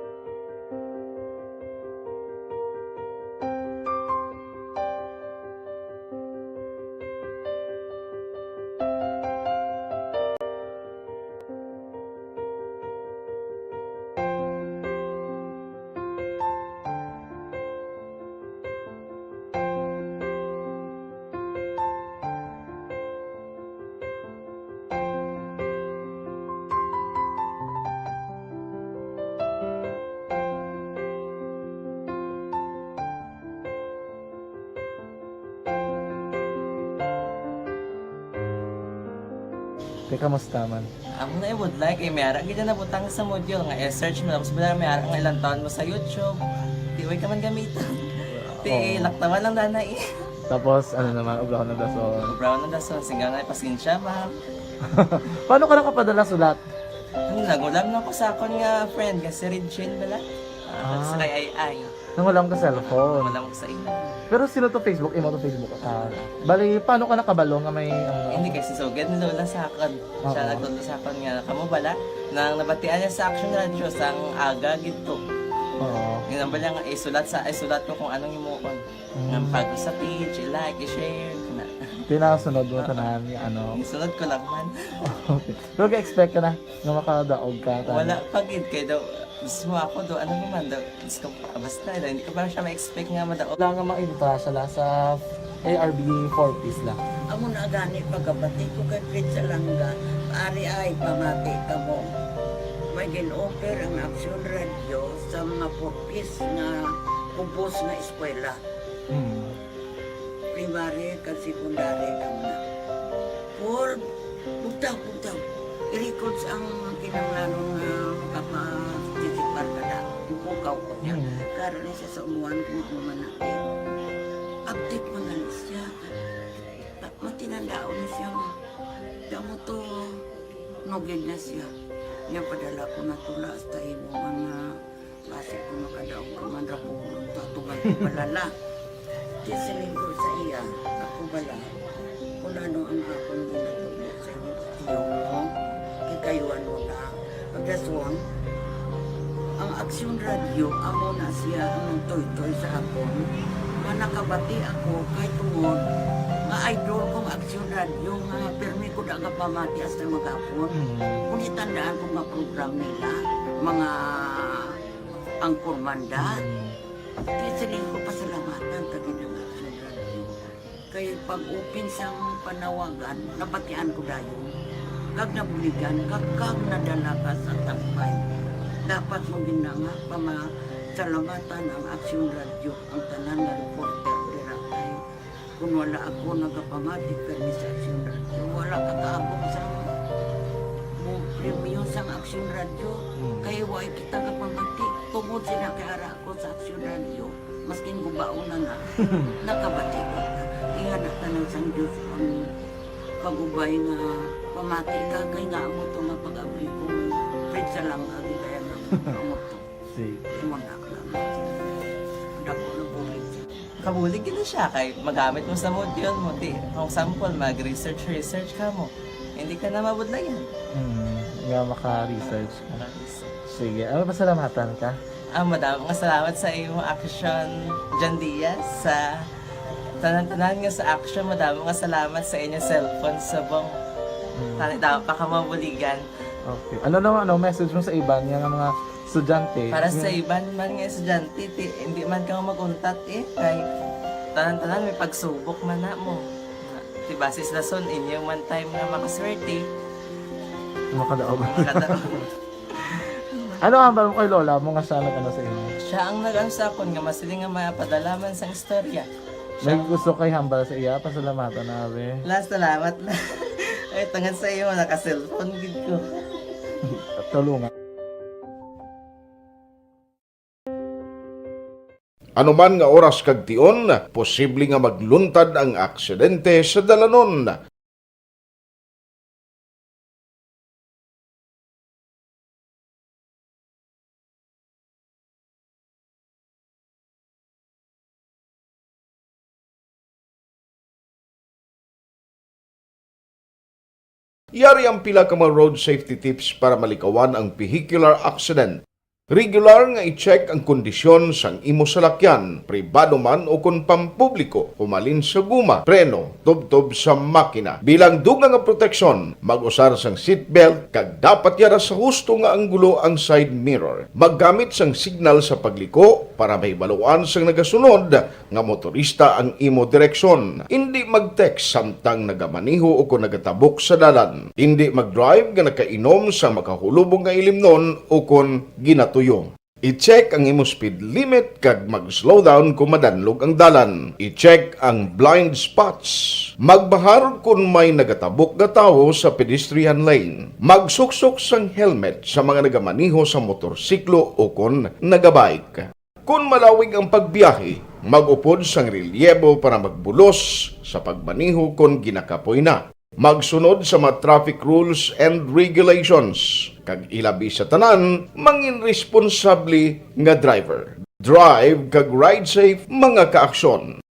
Teka, kamusta man? Amo na ibudlay kay may ara gid na butang sa module nga i-search mo, tapos bala may ara nga ilang taon mo sa YouTube. Di way ka man gamiton. Di Oo. Laktawan lang dana eh. Tapos, ano naman, ubrahon ng dason. Ubrahon ng dason, singgaw na pasensya, ma'am. Paano ka nakapadala sulat? Ano, nagulam na ko sa akon nga friend nga si Regine bala. Ah, Ah. Sa kay Ay Ay. Nangulam ka cellphone. Wala mo sa imo. Pero sino to Facebook? Imo to Facebook? Ah, bali, paano ka nakabalo nga may, ano? Hindi, kay si Sugad ni Lola sa akon. Siya Oo. Nagtudlo sa akon nga, kamo bala, nang nabatian niya sa Action Radio, sang aga gid to. Oo. Yun ang bala nga, isulat sa, isulat ko kung anong imuon. Mm. Nga pag sa page, i-like, i-share, na. Tinasunod mo Oo. Tanan nga, ano? Isunod ko lang man. Okay. Pero ga-expect ka na nga makadaog ka, tanan? Wala pa gid, kay daw, mismo ako daw, ano naman daw, Diyos ko, ah, basta, hindi ko pa siya ma-expect nga madaog. Wala nga maintra siya la sa A R B four Ps la. Amo na gani pagkabati ko kay Fred Salanga, ari ay pamati kamo. May gin-offer ang Action Radio sa mga four Ps nga kubos nga eskwela. Hmm. Primary kag secondary kamo na. Paul, bugtaw, bugtaw. I-records ang kinahanglanon nga makaparticipar ka na. Ipukaw ko niya. Mm. Karon ni siya sa umuan kung ano man natin. Update man gani siya. Ta-, matinandaon ni siya nga. Damo to, nugid na siya. Niya padala ko na tula hasta imo mga Basi ko makadaog ka man ra, pulong to, atuman ko balala. Di siling ko sa iya, ako bala, kung ano ang akong ginatubo sa inyo, tiyo mo, kikayuan mo na. Pagdason, ang Aksyon Radio, amo na siya ang nagtoytoy sa akon, nga nakabati ako kay tungod nga idol kong Aksyon Radio, nga pirmi ko da nga pamati hasta maghapon. Mm. Kung itandaan ko nga program nila, mga Ang Kurmanda. Mm. Kaya siling ko pasalamatan ta gid ang Action Radio. Kay pag-open sang panawagan, nabatian ko dayon. Kag nabuligan, kag, kag nadala ka sa tampay. Dapat mo gid na nga pamasalamatan ang Action Radio, ang tanan nga reporter dira kay Kung wala ako nagapamati permi sa Aksyon Radio, wala ka kaabot sa mo premyo sang Aksyon Radio. Hmm. Kay wala kita kapamati. Tungod sila kay ara ako sa Aksyon Radio, maskin gubaon na na, nakabati ko. Ingana tanan sang Diyos ang pag-ubay nga pamati ka kay nga amo to nga pag-abli ko. Fred Salanga, di kaya nga amo to. Sige. Imo na, dako na bulig. Kabulig gid na siya kay magamit mo sa module mo. Di, for example, mag-research, research ka mo. Hindi ka na mabudlayan. Hmm, nga maka-research ka. Maka-research. Sige, ano, pasalamatan ka? Ah, madamo nga salamat sa imo Action, John Diaz, sa tanan-tanan nga sa Action. Madamo nga salamat sa inyo cellphone subong. Hmm. Tani, damo pa ka mabuligan. Okay. Ano naman, ano, message mo sa iban nga mga estudyante? Para sa Yung iban man nga estudyante, ti, hindi man ka mag-untat eh. Kay tanan-tanan may pagsubok man na mo. Ti, base sa lason, inyo man time nga makaswerte. Makadaog. Makadaog. Ano ang hambal mo kay lola mo nga siya nag-ano sa imo? Siya ang nag-ano sa akon nga masiling nga mapadala man sang istorya. May gusto kay hambal sa iya, pasalamatan na, abi. La, salamat la. Ay, tungod sa imo, naka-cellphone gid ko. Tulungan. Anuman nga oras kag tion, posible nga magluntad ang aksidente sa dalanon. Yari ang pila ka mga road safety tips para malikawan ang vehicular accident. Regular nga i-check ang kondisyon sang imo salakyan, pribado man o kon pampubliko, humalin sa guma, preno, tubtob sa makina. Bilang dugang nga proteksyon, mag-usar sang seatbelt kag dapat yara sa husto nga anggulo ang side mirror. Maggamit sang signal sa pagliko para mahibaluan sang nagasunod nga motorista ang imo direksyon. Indi mag-text samtang nagamaneho o kon nagatabok sa dalan. Indi mag-drive nga nakainom sa makahulubong nga ilimnon o kon ginatuyo. I-check ang imo speed limit kag mag-slow down kon madanlog ang dalan. I-check ang blind spots. Magbahar kon may nagatabok nga tawo sa pedestrian lane. Magsuksok sang helmet sa mga nagamaneho sa motorsiklo o kon nagabike. Kon malawig ang pagbiyahe, mag-upod sang relyebo para magbulos sa pagmaneho kon ginakapoy na. Magsunod sa mga traffic rules and regulations, kag ilabi sa tanan, mangin responsable nga driver. Drive kag ride safe, mga kaaksyon.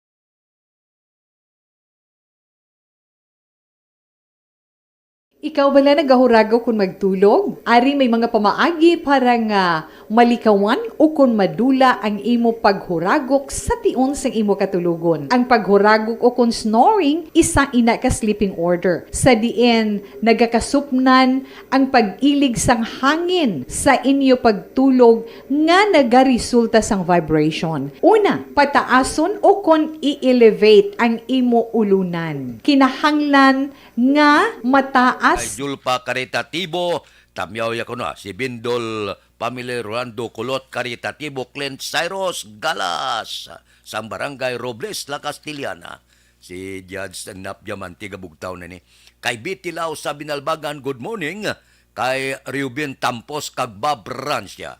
Ikaw bala nagahuragok kon magtulog? Ari may mga pamaagi para nga malikawan o kon madula ang imo paghuragok sa tion sang imo katulogon. Ang paghuragok o kon snoring, isa ina ka sleeping order, sa diin nagakasupnan ang pag-ilig sang hangin sa inyo pagtulog nga nagaresulta sang vibration. Una, pataason o kon i-elevate ang imo ulunan. Kinahanglan nga mataas. Ay, Julpa Karitatibo, tamyaw ya kuno, ah, si Bindol Family, Rolando Kulot Karitatibo, Clint Cyrus Galas, sang Barangay Robles, La Castellana. Si Judge Nap Diamante, gabugtaw na ni. Kay Betty Lau sa Binalbagan, good morning. Kay Reuben Tampos kag Bob Rancia.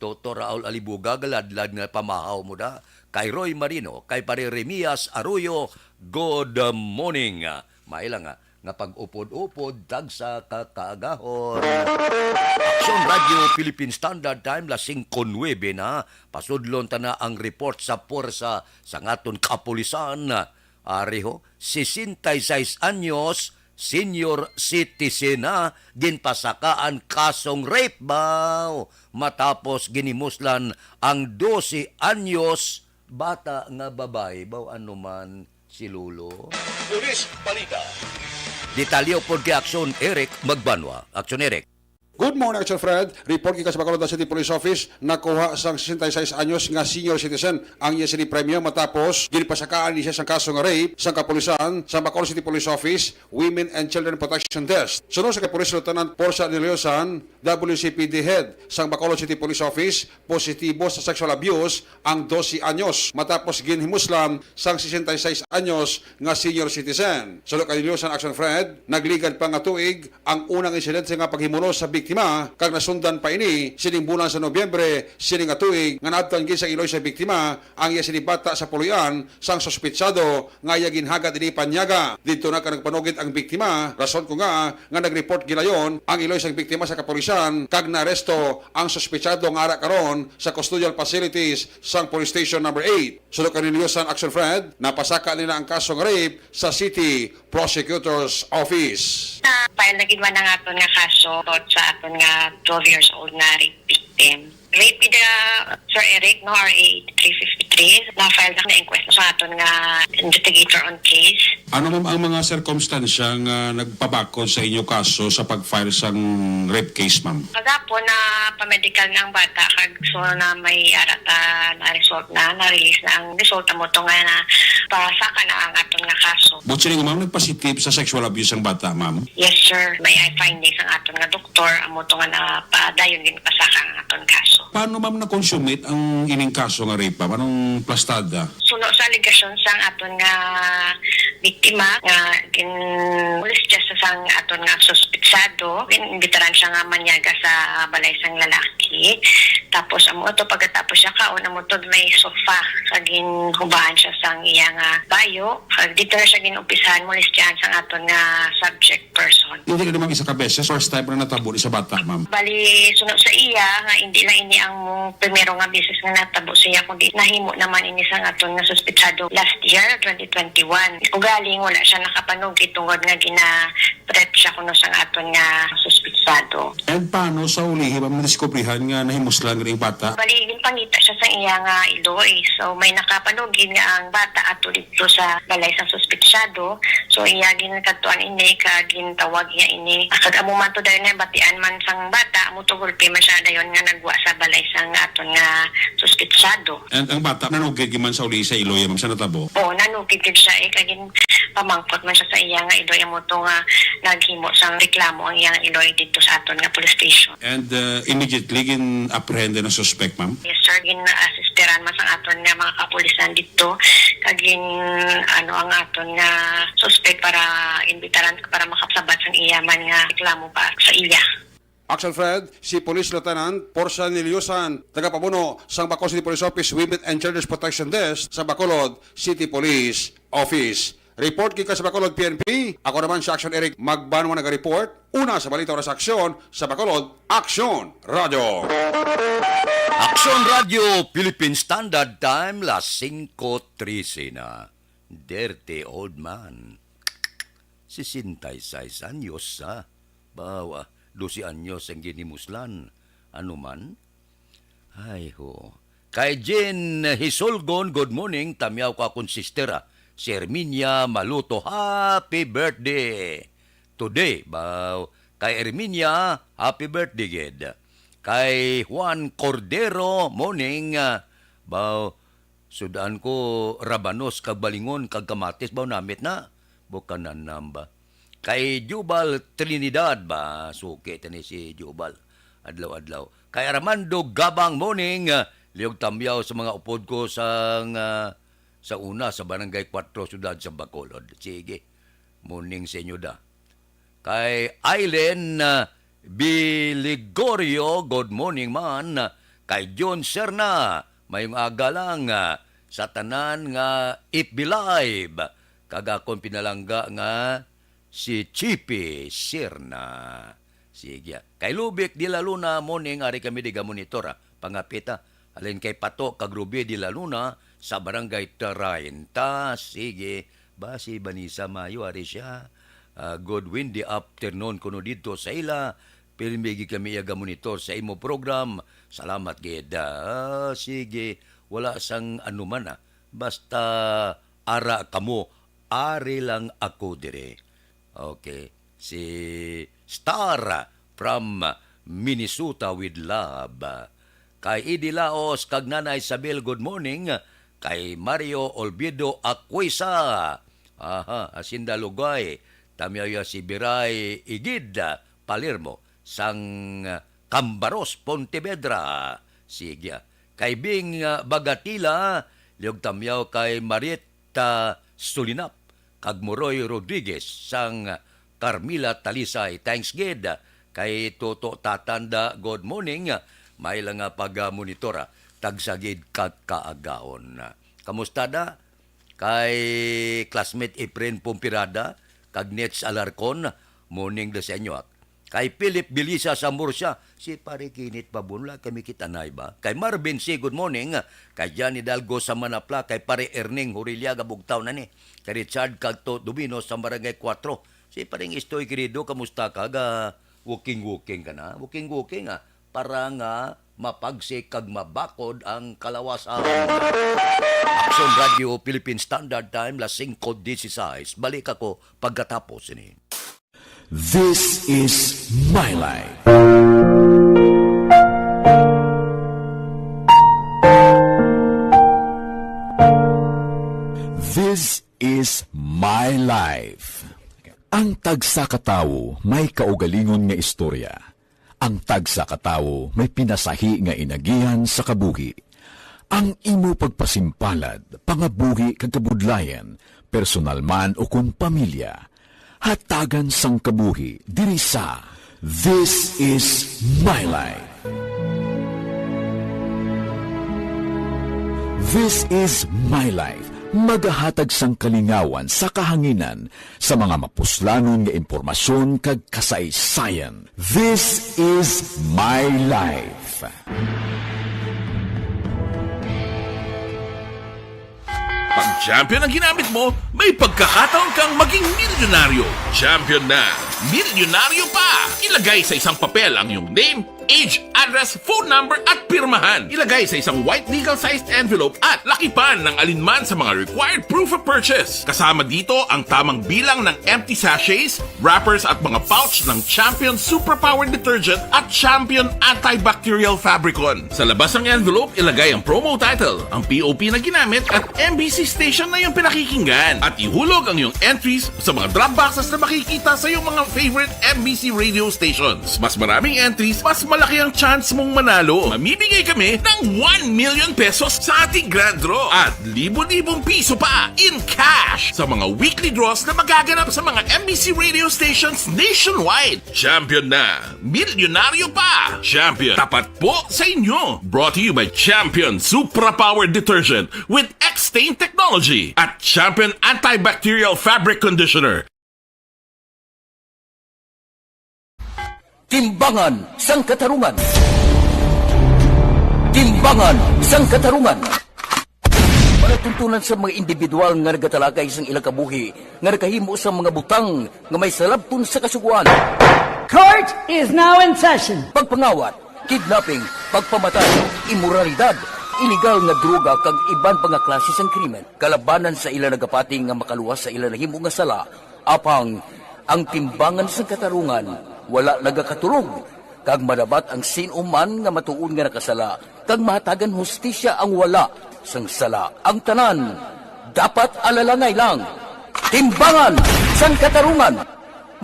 Toto Raul Alibuga, galadlad nga pamahaw mo da. Kay Roy Marino, kay Pare Remias Arroyo, good morning. May lang nga, nga pag-upod-upod, tagsa ka kaagahon. Aksyon Radio Philippine Standard Time, las singko nuebe na. Pasudlon ta na ang report sa puwersa sa ngaton kapulisan. Ari ho, sesenta y seis anyos, senior citizen na, ginpasakaan kasong rape baw. Matapos ginhimuslan ang dose anyos bata nga babayi. Baw ano man si Lolo? Pulis Balita. Detalye pod kay Aksyon Eric Magbanwa. Aksyon Eric. Good morning, Action Fred. Report gikan sa Bacolod City Police Office, nakuha sang sesenta y seis anyos nga senior citizen ang iya sini premyo matapos ginpasakaan ni siya sang kaso nga rape sang kapulisan sa Bacolod City Police Office Women and Children Protection Desk. Suno sa kay Police Lieutenant Portia Aniliosan, W C P D Head sang Bacolod City Police Office, positibo sa sexual abuse ang dose anyos matapos ginhimuslan sang sesenta y seis anyos nga senior citizen. Suno kay Aniliosan, Action Fred, nagligad pa nga tuig ang unang insidente nga paghimulos sa biktima, kag nasundan pa ini sining bulan sa Nobyembre sining nga tuig nga naabtan gid sa iloy sa biktima ang iya sini bata sa puloy-an sang suspitsado nga iya ginhagad ini panyaga. Didto na ka nagpanugid ang biktima, rason ko nga, nga nag-report gilayon ang iloy sang biktima sa kapulisan kag naaresto ang suspitsado nga ara karon sa custodial facilities sang Police Station Number Eight. Suno kay Aniliosan, Action Fred, napasaka nila ang kaso nga rape sa City Prosecutor's Office. Na-file na gid man ang aton nga kaso about sa aton nga twelve years old nga rape victim. Rape gid, ah, Sir Eric, no, R A three fifty-three. Na-file na ang inquest sa aton nga investigator on case. Ano, ma'am, ang mga sirkumstansya nga nagpabakod sa inyo kaso sa pag-file sang rape case, ma'am? Kagapon na pa-medical na ang bata, kag so na may ara ta na result na, na-release na ang result, amo to nga na pasaka na ang aton nga kaso. But siling, ma'am, nagpositive sa sexual abuse ang bata, ma'am? Yes, sir. May findings ang aton nga doktor, amo to nga napadayon ginpasaka ang aton kaso. Paano, ma'am, na-consummate ang ining kaso nga rape, ma'am? Anong plastada? Suno sa alegasyon sang aton nga biktima nga gin-molest siya sa sang aton nga suspitsado, gin-imbitaran siya nga manyaga sa balay sang lalaki. Tapos amo to, pagkatapos siya kaon, amo to may sofa, kag ginhubahan siya sang iya nga bayo. Kag dito na siya gin-umpisahan molestyahan sang aton nga subject person. Hindi na naman isa ka beses, first time na natabo ni sa bata, ma'am. Bali, suno sa iya nga hindi lang ini ang primero nga beses nga natabo sa iya, kundi nahimo naman ini sa aton nga suspitsado last year, twenty twenty-one. Ugaling wala siya nakapanugid tungod nga gina-threat siya kuno sang aton nga suspitsado. And paano sa ulihi, ma'am, nadiskubrihan nga nahimuslan nga ning bata? Bali, ginpangita siya sa iya nga iloy. So, may nakapanugid nga ang bata ato dito sa balay sang suspitsado. So, iya ginkadtuan ini, kag gintawag niya ini. Kag amo man to dayon, nabatian man sang bata, amo to gulpi man siya dayon nga nagwa sa balay sang aton nga suspitsado. And ang bata, nanugid gyud man sa uli sa iloy, ma'am, sa natabo? Oo, nanugid gyud siya, eh, kag ginpamangkot man siya sa iya nga iloy, amo to nga naghimo sang reklamo ang iya nga iloy dito sa aton nga police station. And, uh, immediately gin-apprehend ang suspect, ma'am? Yes, sir. Gin-assisteran man sang aton nga mga kapulisan dito. Kag gin-, ano, ang aton nga suspect para imbitaran para makasabat sang iya man nga reklamo pa sa iya. Action Fred, si Police Lieutenant Portia Niliosan, tagapamuno sang Bacolod City Police Office Women and Children's Protection Desk sa Bacolod City Police Office. Report gikan sa Bacolod P N P, ako naman si Action Eric Magbanwa nag-report. Una sa balita, oras sa aksyon sa Bacolod, Aksyon Radyo. Aksyon Radyo, Philippine Standard Time, las singko trese na. Dirty old man. Sesenta y seis anyos, ha? Bawa, dose anyos ang ginimuslan. Ano man? Ay, ho. Kay Jean Hisolgon, good morning. Tamyaw ko akon sister, ah. Si Herminia Maluto, happy birthday. Today, baw. Kay Herminia, happy birthday, gid. Kay Juan Cordero, morning, ah, baw. Sudan ko, rabanos kag balingon kag kamatis, baw, namit na. Bukanan namba. Kay Jubal Trinidad ba? Suki tani si Jubal. Adlaw-adlaw. Kay Armando Gabang, morning. Ah, liyog tamyaw sa mga upod ko sang, ah, sa una sa Barangay Cuatro, Siyudad sa Bacolod. Sige. Morning sa inyo da. Kay Aileen, ah, Biligorio, good morning man. Kay John Serna, mayong aga lang, ah, sa tanan nga F B Live. Kag akon pinalangga nga si Chippy Sirna. Sige. Kay Lubic de la Luna, morning, ari kami di ga-monitor, ah. Pangapit, ah. Halin kay Pato kag Ruby de la Luna sa Barangay treinta. Sige. Ba, si Vanessa Mayo, ari siya. Ah, good windy afternoon kuno didto sa ila. Pirmi gid kami iya ga-monitor sa imo program. Salamat gid. Ah, sige. Wala sang anuman, ah. Basta ara kamo, ari lang ako dire. Okay. Si Star from Minnesota with love. Kay Idi Laos kag Nanay Isabel, good morning. Kay Mario Olvido Aquisa. Aha, Hacienda Lugay. Tamyaw ya si Biray Igid Palermo sang Cambaros, Pontevedra. Sige. Kay Bing, ah, Bagatila, liyog tamyaw kay Marit ta Sulinap, kag Moroy Rodriguez sang Carmila Talisay. Thanks gid kay Toto Tatanda. Good morning. May lang nga pag-monitor, ah. Tagsa gid ka kaagaon. Kamusta da? Kay classmate Efren Pompirada, kag Nets Alarcon, morning da sa inyo, ah. Kay Philip Bilisa sa Murcia, si Pare Kinit Pabon, wala kami kitanay ba? Kay Marvin C, good morning. Kay Johnny Dalgo sa Manapla, kay Pare Erning Hurilia, gabugtaw na ni. Kay Richard Cagto Domino sa Barangay Cuatro. Si Paring Istoy, querido, kamusta ka? Ga walking-walking ka na? Walking-walking, ah. Para nga mapagsik kag mabakod ang kalawasan. Aksyon Radio Philippine Standard Time, las singko dieciséis. Balik ako pagkatapos ini. This is my life. This is my life. Ang tagsa ka tawo may kaugalingon nga istorya. Ang tagsa ka tawo may pinasahi nga inagihan sa kabuhi. Ang imo pagpasimpalad, pangabuhi kag kabudlayan, personal man ukon pamilya, hatagan sang kabuhi diri sa This Is My Life. This Is My Life, magahatag sang kalingawan sa kahanginan sa mga mapuslanon nga impormasyon kag kasaysayan. This Is My Life. Pag champion ang ginamit mo, may pagkakataon kang maging milyonaryo. Champion na, milyonaryo pa! Ilagay sa isang papel ang iyong name, age, address, phone number, at pirmahan. Ilagay sa isang white legal-sized envelope at lakipan ng alinman sa mga required proof of purchase. Kasama dito ang tamang bilang ng empty sachets, wrappers, at mga pouch ng Champion Superpower Detergent at Champion Antibacterial Fabricon. Sa labas ng envelope, ilagay ang promo title, ang P O P na ginamit, at M B C station na iyong pinakikinggan. At ihulog ang iyong entries sa mga drop boxes na makikita sa iyong mga favorite M B C radio stations. Mas maraming entries, mas malaki ang chance mong manalo. Mamimigay kami ng one million pesos sa ating grand draw at libo-libong piso pa in cash sa mga weekly draws na magaganap sa mga M B C radio stations nationwide. Champion na! Milyonaryo pa! Champion, tapat po sa inyo! Brought to you by Champion Supra Power Detergent with X-Stain Technology at Champion Antibacterial Fabric Conditioner. Timbangan sang Katarungan. Timbangan sang Katarungan. Palatuntunan sa mga individual nga nagatalakay sang ilang kabuhi nga nakahimo sa mga butang nga may salabton sa Kasugoan. Court is now in session. Pagpangawat, kidnapping, pagpamatay, imoralidad, iligal nga droga kag iban pa nga klase sang krimen kalabanan sa ila nagapati nga makaluwas sa ila nahimo nga sala. Apang ang timbangan sang katarungan wala nagakatulog, kag madabat ang sin-o man nga matuod nga nakasala, kag mahatagan hustisya ang wala sang sala. Ang tanan dapat alalangay lang. Timbangan sang Katarungan,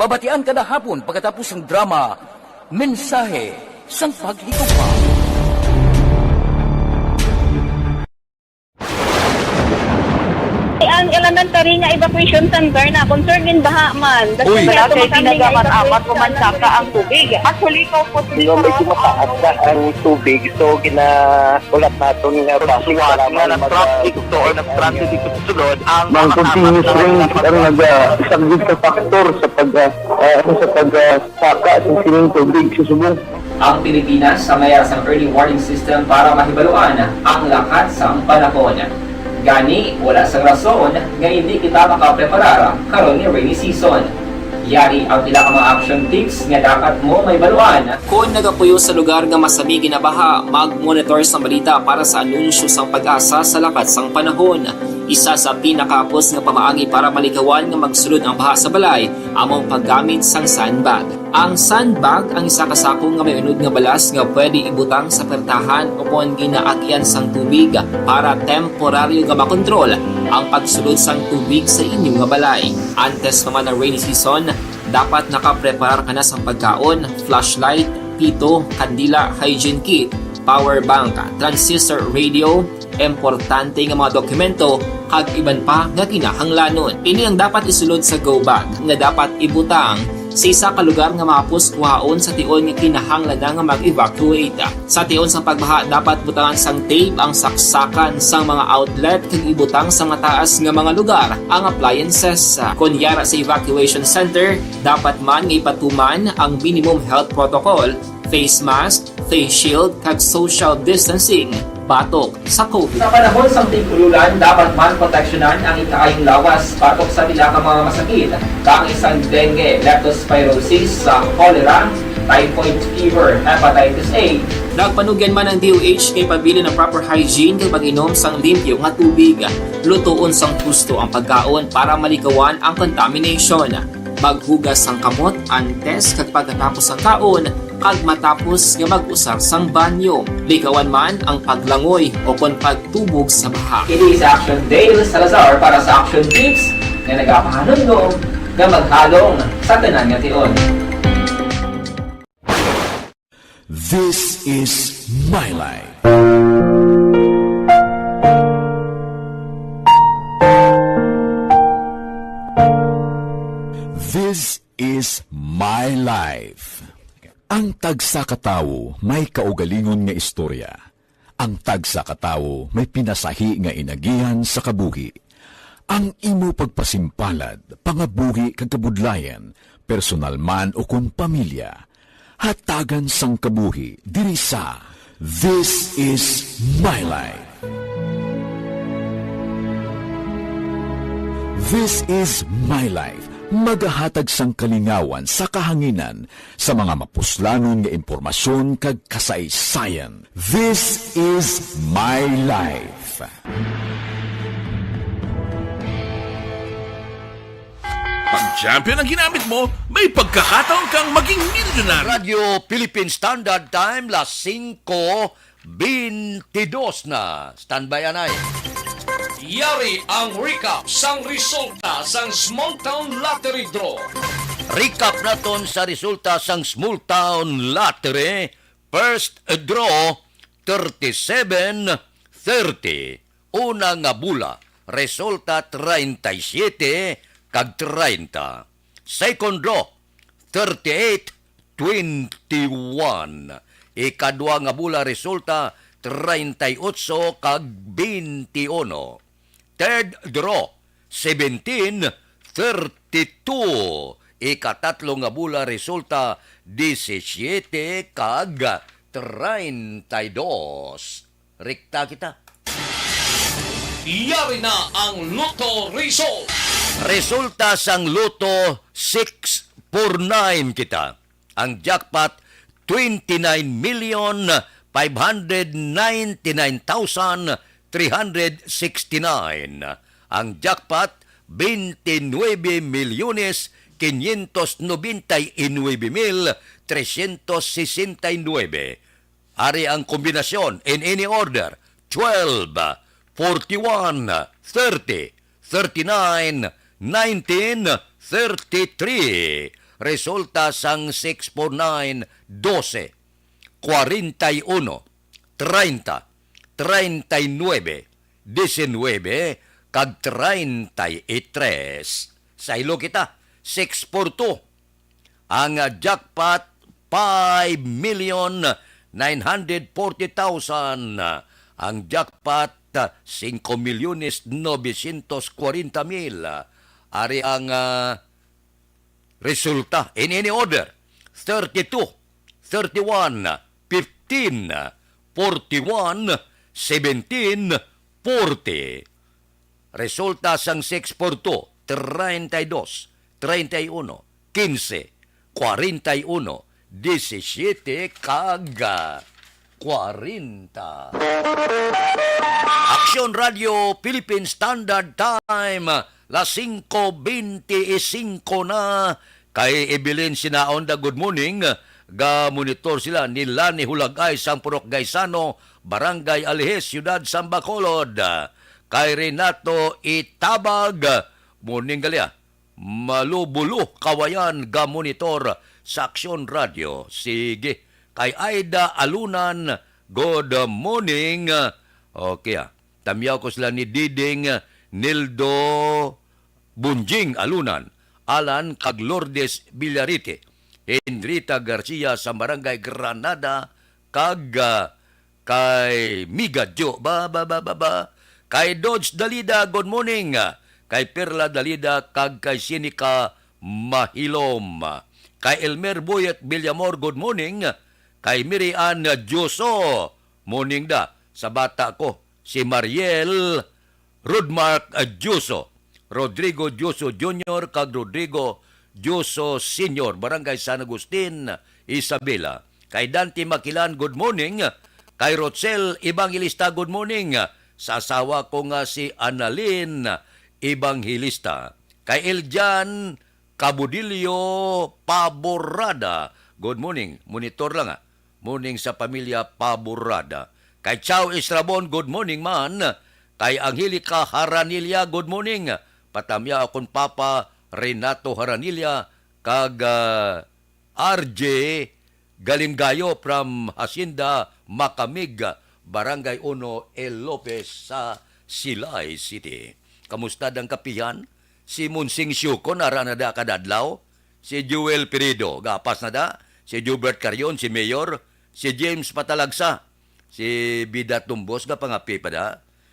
mabatian kada hapon pagkatapos sang drama, Mensahe sang Paghigugma. Ang elementary nga evacuation center na concern in baha man. Uy. Wala kay tinaga man, amat ko man saka ang tubig. Actually, ikaw po, Di ba, medyo mataas na ang tubig, so ginahulat naton nga bakit suwat nga nag-transit to or nag-transit dito sa sulod ang mga continuous rain ang nag-, ah, isa gid sa factor sa pag, ah, ah, ano, sa pag, ah, saka sa sining tubig sa subong. Ang Pilipinas sa mayara sang early warning system para mahibaluan ang lakat sang panahon. Gani, wala sang rason nga indi kita makapreparar karon nga rainy season. Yari ang pila ka mga action tips nga dapat mo mahibaluan. Kon nagapuyo sa lugar nga masami ginabaha, mag-monitor sang balita para sa anunsyo sang PAGASA sa lakat sang panahon. Isa sa pinakahapos nga pamaagi para malikawan nga magsulod ang baha sa balay amo ang paggamit sang sandbag. Ang sandbag ang isa ka sako nga may unod nga balas nga pwede ibutang sa pertahan ukon ginaagian sang tubig para temporaryo nga makontrol ang pagsulod sang tubig sa inyo nga balay. Antes pa man ang rainy season, dapat nakapreparar ka na sang pagkaon, flashlight, pito, kandila, hygiene kit, power bank, transistor radio, importante nga mga dokumento, kag iban pa nga kinahanglanon. Ini ang dapat isulod sa go bag nga dapat ibutang sa isa ka lugar nga mahapos kuhaon sa tion nga kinahanglan na nga mag-evacuate. Sa tion sang pagbaha, dapat butangan sang tape ang saksakan sang mga outlet kag ibutang sa mataas nga mga lugar ang appliances. Kon yara sa evacuation center, dapat man nga ipatuman ang minimum health protocol, face mask, face shield, kag social distancing batok sa COVID. Sa panahon sang tig-ululan, dapat man proteksyonan ang ikaayong lawas batok sa pila ka mga masakit, kaangay sang dengue, leptospirosis, sa cholera, typhoid fever, hepatitis A. Nagpanugyan man ang D O H nga ipabilin ang proper hygiene kag pag-inom sang limpyo nga tubig. Lutoon sang husto ang pagkaon para malikawan ang contamination. Maghugas sang kamot antes kag pagkatapos sang kaon, kag matapos nga mag-usar sang banyo. Likawan man ang paglangoy o kon pagtubog sa baha. Kini si Action Dale Salazar para sa Action Tips nga nagapahanumdom nga maghalong sa tanan nga tion. This is my life. This is my life. Ang tagsa ka tawo may kaugalingon nga istorya. Ang tagsa ka tawo may pinasahi nga inagihan sa kabuhi. Ang imo pagpasimpalad, pangabuhi kag kabudlayan, personal man o kon pamilya, hatagan sang kabuhi diri sa This Is My Life. This Is My Life, magahatag sang kalingawan sa kahanginan sa mga mapuslanon nga impormasyon kag kasaysayan. This Is My Life. Pag champion ang ginamit mo, may pagkakataon kang maging milyonaryo. Radyo Philippine Standard Time, las singko bentidos na. Standby, anay. Yari ang recap sang resulta sang Small Town Lottery Draw. Recap naton sa resulta sang Small Town Lottery. First draw, thirty-seven thirty. Una nga bola, resulta treinta y siete kag treinta. Second draw, thirty-eight twenty-one. Ikadua nga bola, resulta treinta y ocho kag twenty-one. Third draw, seventeen thirty-two. Ikatatlo nga bola, resulta disisiete kag treinta y dos. Rekta kita. Yari na ang Lotto result. Resulta sang Lotto, six four nine kita. Ang jackpot, twenty-nine million five hundred ninety-nine thousand three hundred sixty-nine. Ang jackpot, twenty-nine milyones quinientos noventa y nueve mil trescientos sesenta y nueve. Ari ang kombinasyon in any order: twelve, forty-one, thirty, thirty-nine, nineteen, thirty-three. Resulta sang six four nine, dose, kwarenta y uno, treinta, treinta y nuebe, diecinuebe, kag treinta y tres. Saylo kita, six four two. Ang, ah, jackpot, five million nine hundred forty thousand. Ang jackpot, ah, singko milyones novecientos kwarenta mil. Ari ang, ah, resulta. In any order: thirty-two, thirty-one, fifteen, forty-one, seventeen, forty. Resulta sang six four two, treinta y dos, treinta y uno, quince, kwarenta y uno, disisiete, kag, ah, kwarenta. Aksyon Radio Philippine Standard Time, las singko benti y singko na. Kay Evelyn Sinaonda, good morning. Ga-monitor sila ni Lani Hulagay sang Purok Gaisano, Barangay Alihis, Siyudad sang Bacolod. Kay Renato Itabag, morning gali, ah. Malubulo, Kawayan, ga-monitor sa Aksyon Radio. Sige. Kay Aida Alunan, good morning. Okay, ah. Tamyaw ko sila ni Diding Nildo Bunjing Alunan, Alan kag Lourdes Villarite, Henrita Garcia sa Barangay Granada, kag, ah, kay Miga Jo, ba, ba, ba, ba, ba. Kay Dodge Dalida, good morning. Kay Perla Dalida, kag kay Sinica Mahilom. Kay Elmer Boyet Villamor, good morning. Kay Mary Ann Dioso, morning da. Sa bata ko, si Mariel Rodmark Dioso, Rodrigo Dioso Junior kag Rodrigo Dioso Senior, Barangay San Agustin, Isabela. Kay Dante Makilan, good morning. Kay Rochelle Evangelista, good morning. Sa asawa ko nga si Annalyn Evangelista. Kay Eljan Cabudillo Paborada, good morning. Monitor lang, ah. Morning sa pamilya Paborada. Kay Chow Estrabon, good morning man. Kay Angelica Haranilla, good morning. Patamya akon papa Renato Haranilla kag, ah, R J Galimgayo from Hacienda Macamig, Barangay Uno, El Lopez sa Silay City. Kamusta dang kapihan? Si Monsing Siuko nara na da kadadlaw. Si Joel Pirido, gapas na da. Si Jubert Carion, si Mayor. Si James Patalagsa. Si Bida Tumbos, gapangapi pa da.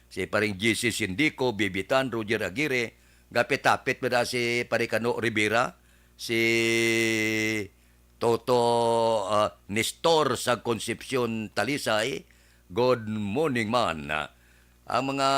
Si Paring G C Sindico, Bibitan, Roger Aguirre. Gapit-apit pa da si Pare Kano Rivera. Si Toto, ah, Nestor sa Concepcion, Talisay. Good morning, man. Ang mga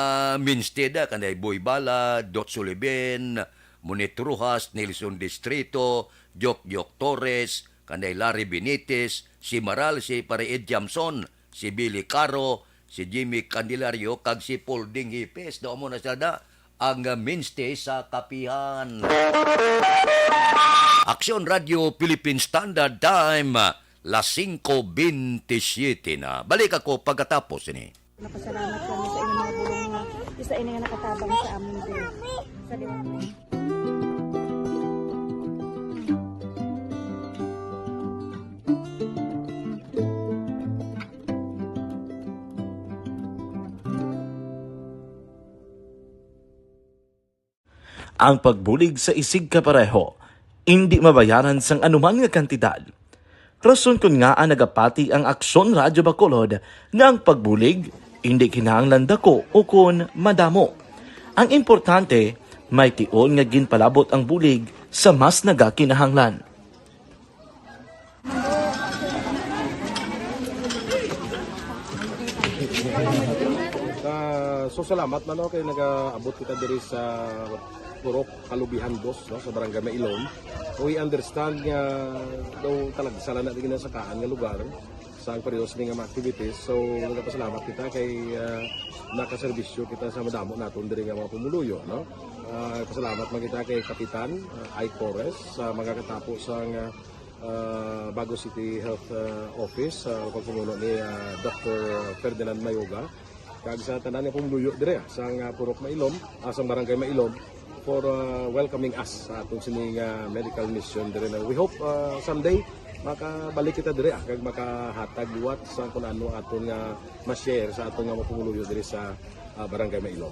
mainstay da, kanday Boy Bala, Dot Sulibin, Monit Rojas, Nelson Distrito, Jok Jok Torres, kanday Larry Benitez, si Maral, si Pare Ed Jamson, si Billy Caro, si Jimmy Candelario, kag si Paul Ding Hipes. Daw mo na sila da ang mainstay sa kapihan. Aksyon Radio Philippine Standard Time, las singko bentisiete na. Balik ako pagkatapos ini. Napasalamat kami sa inyong mga bulong nga isa ini nga nakatabang sa amin din. Sa liwanag. Ang pagbulig sa isigkapareho indi mabayaran sang anuman nga kantidad. Rason kon ngaa nagapati ang Aksyon Radyo Bacolod nga ang pagbulig indi kinahanglan dako ukon madamo. Ang importante, may tion nga ginpalabot ang bulig sa mas nagakinahanglan. Ah, so salamat man, no, kay nagaabot kita diri sa Purok Kalubihan Dos, no, sa Barangay Mailom. We understand nga daw talagsa lang na ginasakaan nga lugar sa ang periodo sini nga mga activities. So nagapasalamat kita kay, ah, nakaserbisyo kita sa madamo naton diri nga mga pumuluyo, no. Ah, pasalamat man kita kay Kapitan, ah, Ike Torres, sa mga katapo sa nga ah, Bago City Health, ah, Office, sa pagpamuno ni, ah, Doctor Ferdinand Mayoga, kag sa tanan nga pumuluyo dire, ah, sang, ah, Purok Mailom, ah, sang Barangay Mailom, for, ah, welcoming us sa atong sining, ah, medical mission dire na we hope, ah, someday makabalik kita dire, ah, kag makahatag liwat sa kung ano aton nga ma-share sa aton nga mga pumuluyo dire sa, ah, Barangay Mailom.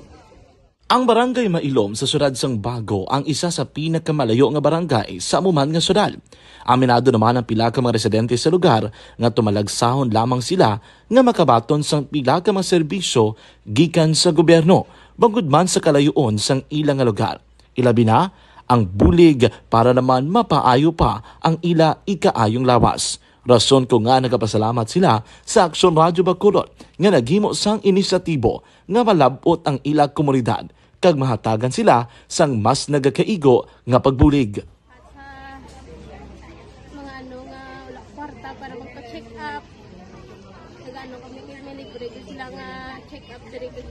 Ang Barangay Mailom sa siyudad sang Bago ang isa sa pinakamalayo nga barangay sa amo man nga siyudad. Aminado naman ang pila ka mga residente sa lugar nga tumalagsahon lamang sila nga makabaton sang pila ka mga serbisyo gikan sa gobyerno, bangod man sa kalayoon sang ila nga lugar. Ilabi na ang bulig para naman mapaayo pa ang ila ikaayong lawas. Rason ko nga nagapasalamat sila sa Aksyon Radyo Bacolod nga naghimo sang inisyatibo nga malab-ot ang ila komunidad kag mahatagan sila sang mas nagakaigo nga pagbulig. At sa mga ano nga wala kwarta para magpa-check up, nag-ano kami, may libre gyud sila nga check up diri, kag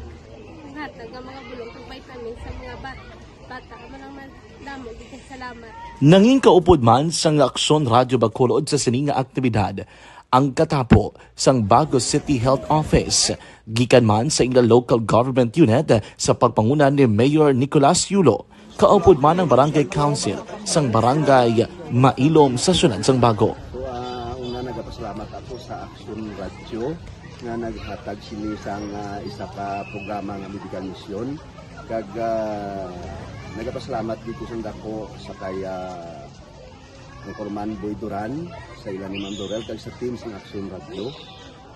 hatag nga mga bulong kag vitamins sa mga bat-, bata. Amo lang man. Damo gid kay salamat. Nangin kaupod man sang Aksyon Radyo Bacolod sa sini nga aktibidad ang katapo sang Bago City Health Office, gikan man sa ila local government unit sa pagpanguna ni Mayor Nicolas Yulo. Kaupod man ang Barangay Council sang Barangay Mailom sa siyudad sang Bago. So, ah, una, nagapasalamat ako sa Aksyon Radyo nga naghatag sini sang, ah, isa ka programa nga medical mission. Kag, ah, nagapasalamat gid ko sang dako sa kay, ah, Anchorman Boy Duran, sa ila ni Ma'am Dorel, kag sa team sang Aksyon Radyo.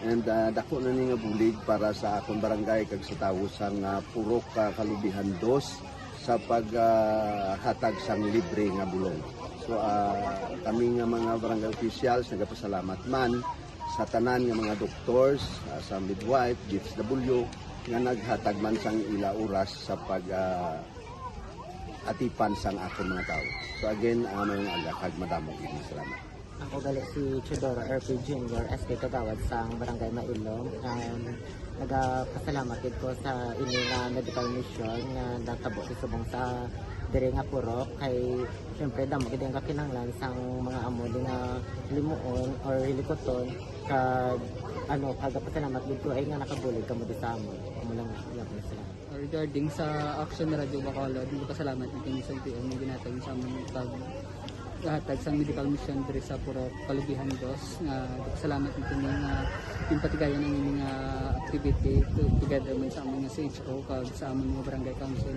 And, ah, dako na ni nga bulig para sa akon barangay kag sa tawo sang, ah, Purok, ah, Kalubihan Dos sa pag, ah, hatag sang libre nga bulong. So, ah, kami nga mga barangay officials nagapasalamat man sa tanan nga mga doctors, ah, sa midwife, D S W, nga naghatag man sang ila oras sa pag, ah, atipan sang akon mga tawo. So again, ah, maayong aga kag madamo gid nga salamat. Ako gali si Teodoro R P Junior, S K Kagawad sang Barangay Mailom. Um, nagapasalamat gid ko sa ini nga medical mission nga natabo sa subong sa diri nga purok. Kay, siyempre, damo gid ang kakinahanglan sang mga amo di nga limuon or hilikuton. Kag, ano, kagapasalamat gid ko ay nga nakabulig kamo di sa amon. Amo lang, iya ko na sila. Regarding sa Action Radyo Bacolod, nagpasalamat gid kami sa L T O nga ginhatag sa amon pag Hatag sang medical mission diri sa Purok Kalubihan Dos, nga salamat nito ni nga yung patigayan ang ining, ah, activity to-, together man sa among C H O kag sa among mga barangay council.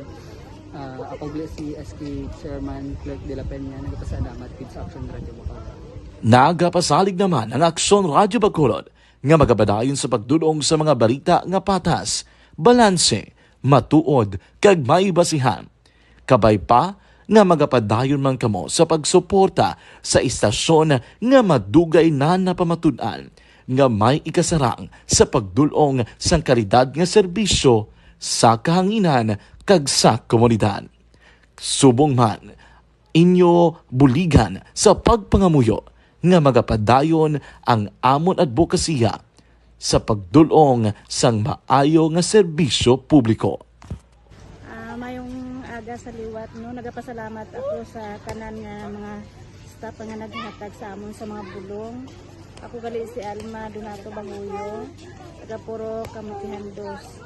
Ah, ako gali si S K Chairman Clerk de la Peña, nagpasalamat gid sa Action Radio Bacolod. Nagapasalig naman ang Aksyon Radyo Bacolod nga magapadayon sa pagdulong sa mga balita nga patas, balanse, matuod, kag may basihan. Kabay pa nga magapadayon man kamo sa pagsuporta sa istasyon nga madugay na napamatud-an nga may ikasarang sa pagdulong sang kalidad nga serbisyo sa kahanginan kag sa komunidad. Subong man, inyo buligan sa pagpangamuyo nga magapadayon ang amon adbokasiya sa pagdulong sang maayo nga serbisyo publiko. Ah, mayong aga sa liwat, no? Nagapasalamat ako sa tanan nga mga staff nga naghatag sa amon sa mga bulong. Ako gali si Alma Donato Banguyo, taga Purok Kamutihan Dos.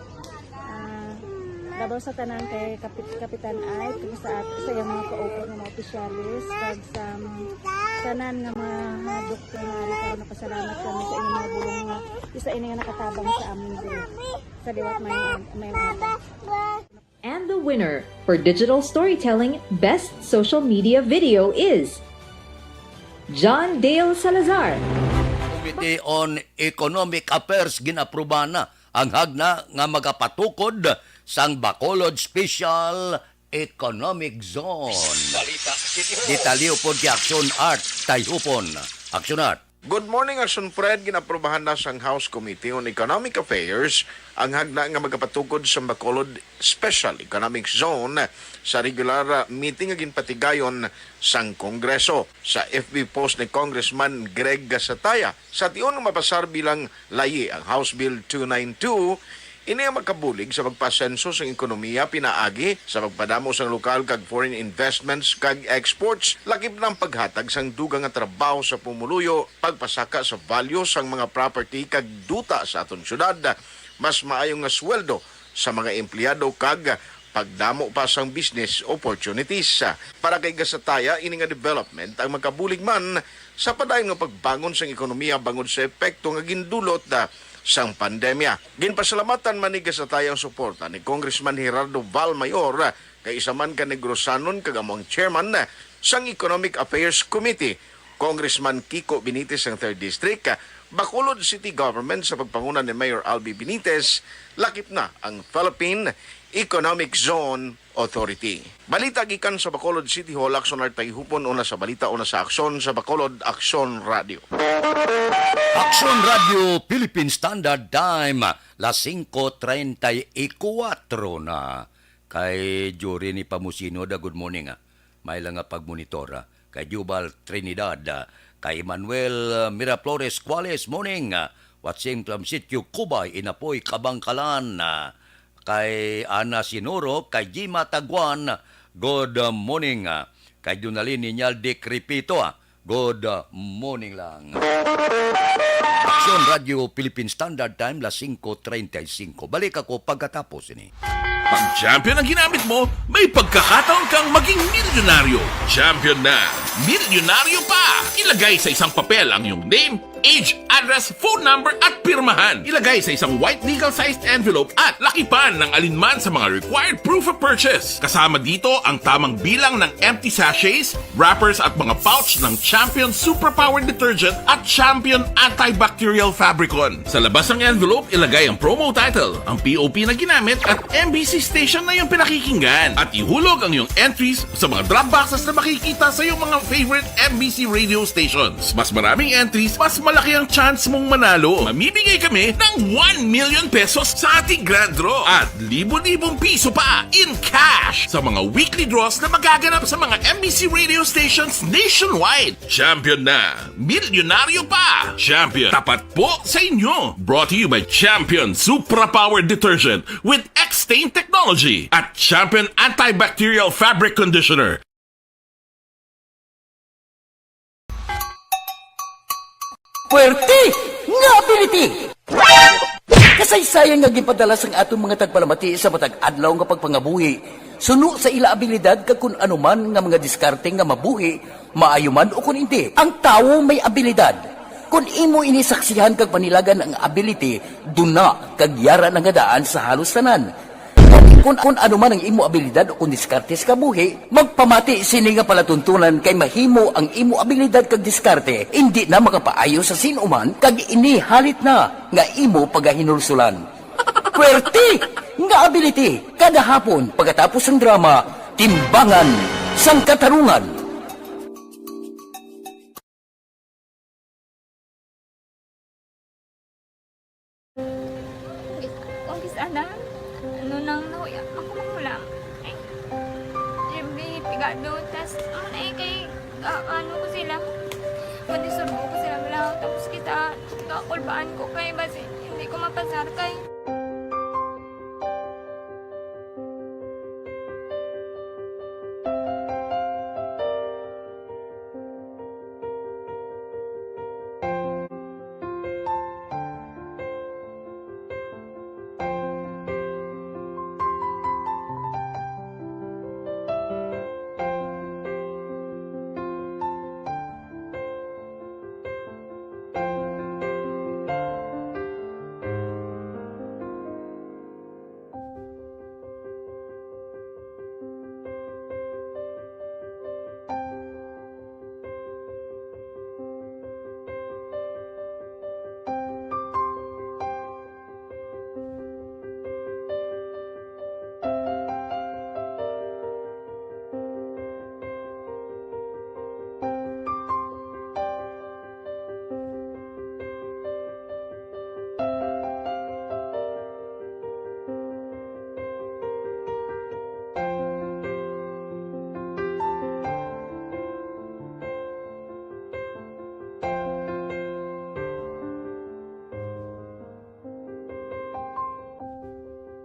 Ah, labaw sa tanan kay Kapit-, Kapitan Ike, kag sa at-, sa iyang mga kaupat nga mga opisyalis, kag sa mga tanan nga mga doktor nga ari karon, napasalamat kami sa inyong mga bulong nga isa ini nga nakatabang sa amin diri. Sa liwat, may, may mga And the winner for digital storytelling best social media video is John Dale Salazar. Committee on Economic Affairs, gin-aprubahan na ang hagna nga magapatukod sang Bacolod Special Economic Zone. Detalye pod kay Action Art Tayhupon. Action Art. Good morning, Action Fred. Ginaprobahan na sang House Committee on Economic Affairs ang hagna nga magapatukod sa Bacolod Special Economic Zone sa regular, ah, meeting nga ginpatigayon sang Kongreso. Sa F B post ni Congressman Greg Gasataya, sa tion nga mapasar bilang layi ang House Bill two nine two, ini ang makabulig sa pagpasenso sang ekonomiya pinaagi sa pagpadamo sang lokal kag foreign investments kag exports, lakip na ang paghatag sang dugang nga trabaho sa pumuluyo, pagpasaka sa value sang mga property kag duta sa aton syudad, mas maayo nga sweldo sa mga empleyado kag pagdamo pa sang business opportunities. Para kay Gasataya, ini nga development ang makabulig man sa padayon nga pagbangon sang ekonomiya bangod sa epekto nga gindulot, ah, sang pandemya. Ginpasalamatan man ni Gasataya ang suporta ni Congressman Gerardo Valmayor, ah, kay isa man ka Negrosanon kag amo ang chairman, ah, sang Economic Affairs Committee, Congressman Kiko Benitez sang Third District, ah, Bacolod City Government sa pagpanguna ni Mayor Albi Benitez, lakip na ang Philippine Economic Zone Authority. Balita gikan sa Bacolod City Hall, Action Art Tayhupon, una sa balita, una sa aksyon sa Bacolod, Aksyon Radio. Aksyon Radio Philippine Standard Time, las singko treinta y kuatro na. Kay Jory ni Pamusino da, good morning, ah. May lang nga pagmonitor, ah. Kay Jubal Trinidad, ah. Kay Emmanuel, ah, Miraflores Cuales, morning, ah. Watching from Sitio Cubay, Inapoy, Kabangkalan, ah. Kay Ana Sinuro, kay Jima Taguan, good, ah, morning, ah. Kay Donalyn Niñalde Crepito, ah. Good, uh, morning lang. Aksyon Radio Philippine Standard Time, las singko treinta y cinco. Balik ako pagkatapos ini. Pag champion ang ginamit mo, may pagkakataon kang maging milyonaryo. Champion na, milyonaryo pa! Ilagay sa isang papel ang iyong name, age, address, phone number, at pirmahan. Ilagay sa isang white legal-sized envelope at lakipan ng alinman sa mga required proof of purchase. Kasama dito ang tamang bilang ng empty sachets, wrappers at mga pouch ng Champion Suprapower Detergent at Champion Antibacterial Fabricon. Sa labas ng envelope, ilagay ang promo title, ang P O P na ginamit at M B C station na iyong pinakikinggan. At ihulog ang iyong entries sa mga drop boxes na makikita sa iyong mga favorite M B C radio stations. Mas maraming entries, mas malaki ang chance mong manalo. Mamimigay kami ng one million pesos sa ating grand draw at libo-libong piso pa in cash sa mga weekly draws na magaganap sa mga M B C radio stations nationwide. Champion na, milyonaryo pa! Champion, tapat po sa inyo! Brought to you by Champion Supra Power Detergent with X-Stain Technology at Champion Antibacterial Fabric Conditioner. Puwerte nga ability! Kasaysayan nga ginpadala sang aton mga tagpalamati sa matag adlaw nga pagpangabuhi, suno sa ila abilidad kag kun ano man nga mga diskarte nga mabuhi, maayo man o kun indi. Ang tawo may abilidad. Kun imo ini saksihan kag panilagan ang ability, duna kag yara na nga daan sa halos tanan. Kun, kun ano man ang imo abilidad o kun diskarte sa kabuhi, magpamati sini nga palatuntunan kay mahimo ang imo abilidad kag diskarte indi na makapaayo sa sin-o man kag ini halit na nga imo pagahinulsulan. Puwerte nga ability kada hapon pagkatapos sang drama, Timbangan sang Katarungan. Kung kis-, kung kis-, ana, ano nang nahuya, ako manghulam. Ay, Jimmy, pigado, tas, ano na eh, kay, ah, ano ko sila, madisurbo ko sila, wala, tapos kita, kakulbaan ko kay, basi, hindi ko mapasar kay.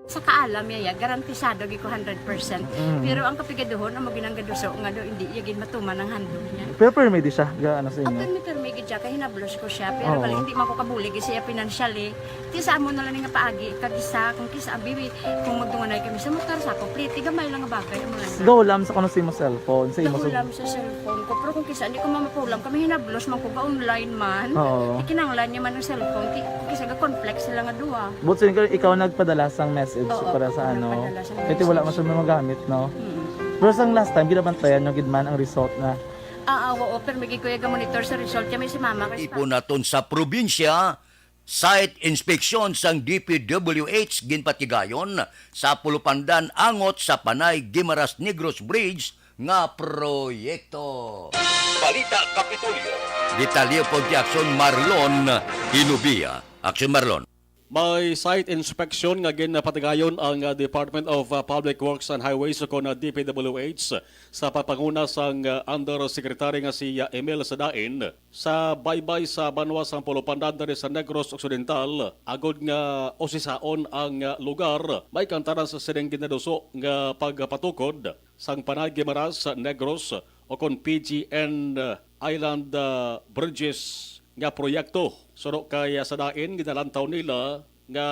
Sa kaalam niya, ya, garantisado gyud ko hundred percent. Mm. Pero ang kapigaduhon, amo ginang gaduso nga do, hindi iya gid matuman ang handog niya. Pero permi di siya, ga, ano sa inyo? Permi, permi gid siya, kay hinablos ko siya. Pero Oo. bali, hindi man ko kabulig siya financially. Ti sa amo na lang nga paagi, kag isa, kung kisa, bibi, kung magdunganay kami sa motor, sa ako, pliti, gamay lang nga bagay, amo lang. Gahulam sa kuno sa imo cellphone, sa imo sa Gahulam sa cellphone ko, pero kung kisa, hindi ko mamapulam, kami hinablos man ko, ga-online man. Oo. Ikinanglan niya man ang cellphone, ki-, kung kisa, ga-conflict sila nga duha. But sin-, ikaw nagpadala sang message Oo, para sa ako ano? nagpadala sang Kasi wala message. man siya magamit, no? Mm. Pero sang last time, ginabantayan nyo gid man ang result na? Ah, ah, oo, pero may gikuya ga-monitor sa result niya, may si mama. Ipon naton sa probinsya, site inspection sang D P W H ginpatigayon sa Pulupandan angot sa Panay Guimaras Negros Bridge nga proyekto. Balita Kapitolyo. Detalye pod kay Aksyon Marlon Hinubia. Aksyon Marlon. May site inspection nga ginpatigayon ang, ah, Department of, ah, Public Works and Highways o kon, ah, D P W H sa pagpanguna sang, ah, Undersecretary nga si, ah, Emil Sadain sa baybay sa banwa sang Pulupandan diri sa Negros Occidental, agod nga usisaon ang, ah, lugar. May kantaran sa sining ginaduso nga pagpatukod sang Panay Guimaras Negros o kon P G N Island, ah, Bridges nga proyekto. Suno kay, ah, Sadain, ginalantaw nila nga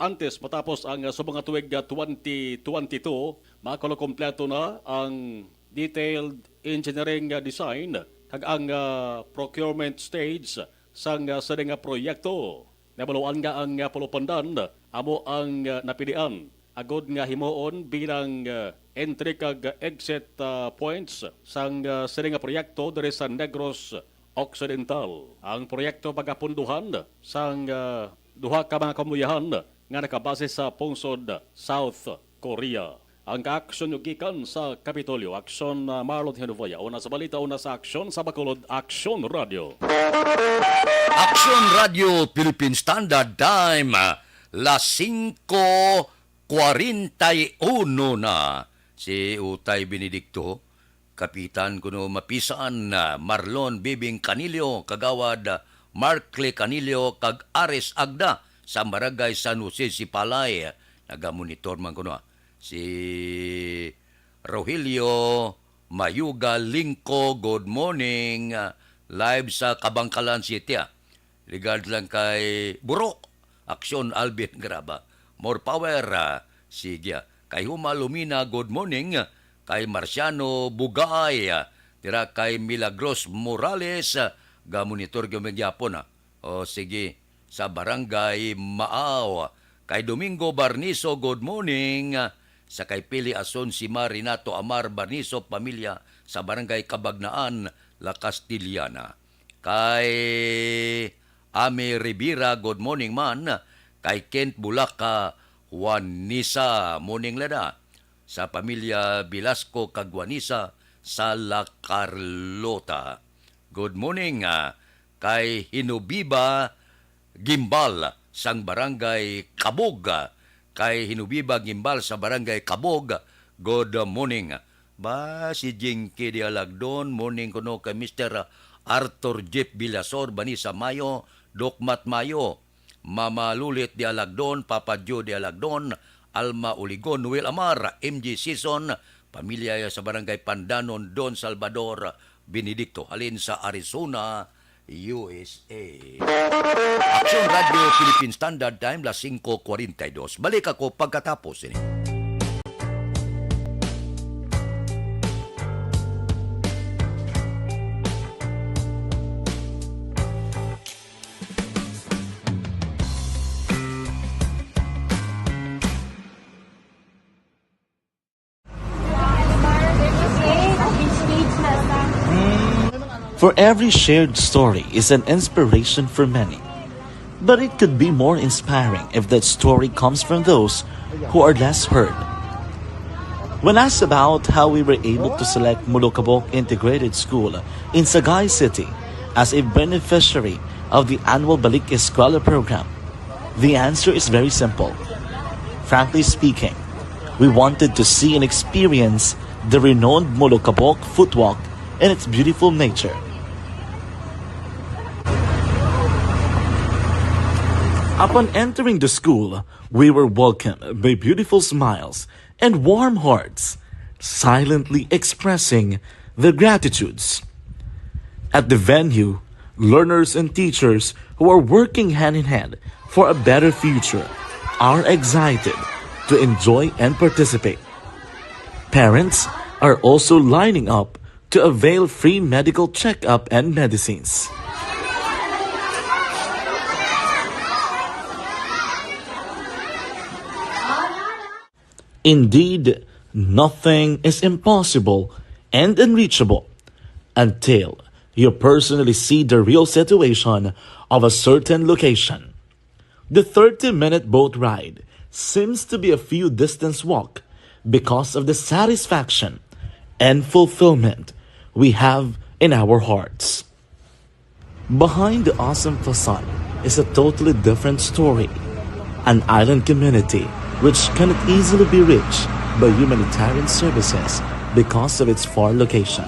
antes matapos ang, ah, subong nga tuig, ah, twenty twenty-two, makulokompleto na ang detailed engineering, ah, design kag ang, ah, procurement stage sang, ah, sini nga proyekto. Nabaluan nga ang, ah, Pulupandan amo ang, ah, napilian agod nga himuon bilang, ah, entry kag exit, ah, points sang, ah, sini nga proyekto diri sa Negros Occidental. Ang proyekto pagapunduhan sang, ah, duha ka mga kamuyahan nga nakabase sa pungsod South Korea. Ang kaaksyon nyo gikan sa Kapitolyo. Aksyon, ah, Marlon Hinuvoya. Una sa balita, una sa aksyon, sa Bacolod, Aksyon Radio. Aksyon Radio Philippine Standard Time, ah, las singko kwarenta y uno na. Si Utay Benedicto, Kapitan kuno Mapisan, ah, Marlon Bibing Canilio, Kagawad, ah, Markley Canilio, kag Aris Agda sa Barangay San Jose, Sipalay. Nagamonitor man kuno, ah, si Rogelio Mayuga Lingko. Good morning, ah, live sa Kabangkalan City, ah. Regard lang kay Buro. Aksyon Alvin Graba. More power, ah, sige, ah. Kay Huma Lumina, good morning. Kay Marciano Bugay, ah, dira kay Milagros Morales, ah, gamonitor gyud gyapon, ah. O, sige, sa Barangay Maaw. Kay Domingo Barniso, good morning. Sa kay Pili Ason, si Ma Renato Amar Barniso, pamilya sa Barangay Cabagnaan, La Castellana. Kay Ami Rivera, good morning man. Kay Kent Bulaca, Juanisa, morning lada. Sa pamilya Velasco kag Juanisa sa La Carlota. Good morning, ah, kay Hinubiba Gimbal sang Barangay Kabog. Kay Hinubiba Gimbal sa Barangay Kabog, good morning. Ba, si Jinky Dialagdon, morning kuno kay Mister Arthur Jeff Villasor, Vanessa Mayo, Doc Matt Mayo, Mama Lulit Dialagdon, Papa Joe Dialagdon, Alma Uligon, Noel Amar, M J Season, pamilya sa Barangay Pandanon, Don Salvador Benedicto, halin sa Arizona, U S A. Aksyon Radio Philippine Standard Time, las singko kuwarenta y dos. Balik ako pagkatapos ini. For every shared story is an inspiration for many. But it could be more inspiring if that story comes from those who are less heard. When asked about how we were able to select Molokabok Integrated School in Sagay City as a beneficiary of the annual Balik Eskwela program, the answer is very simple. Frankly speaking, we wanted to see and experience the renowned Molokabok footwalk and its beautiful nature. Upon entering the school, we were welcomed by beautiful smiles and warm hearts, silently expressing their gratitudes. At the venue, learners and teachers who are working hand in hand for a better future are excited to enjoy and participate. Parents are also lining up to avail free medical checkup and medicines. Indeed, nothing is impossible and unreachable until you personally see the real situation of a certain location. The thirty-minute boat ride seems to be a few distance walk because of the satisfaction and fulfillment we have in our hearts. Behind the awesome facade is a totally different story. An island community which cannot easily be reached by humanitarian services because of its far location.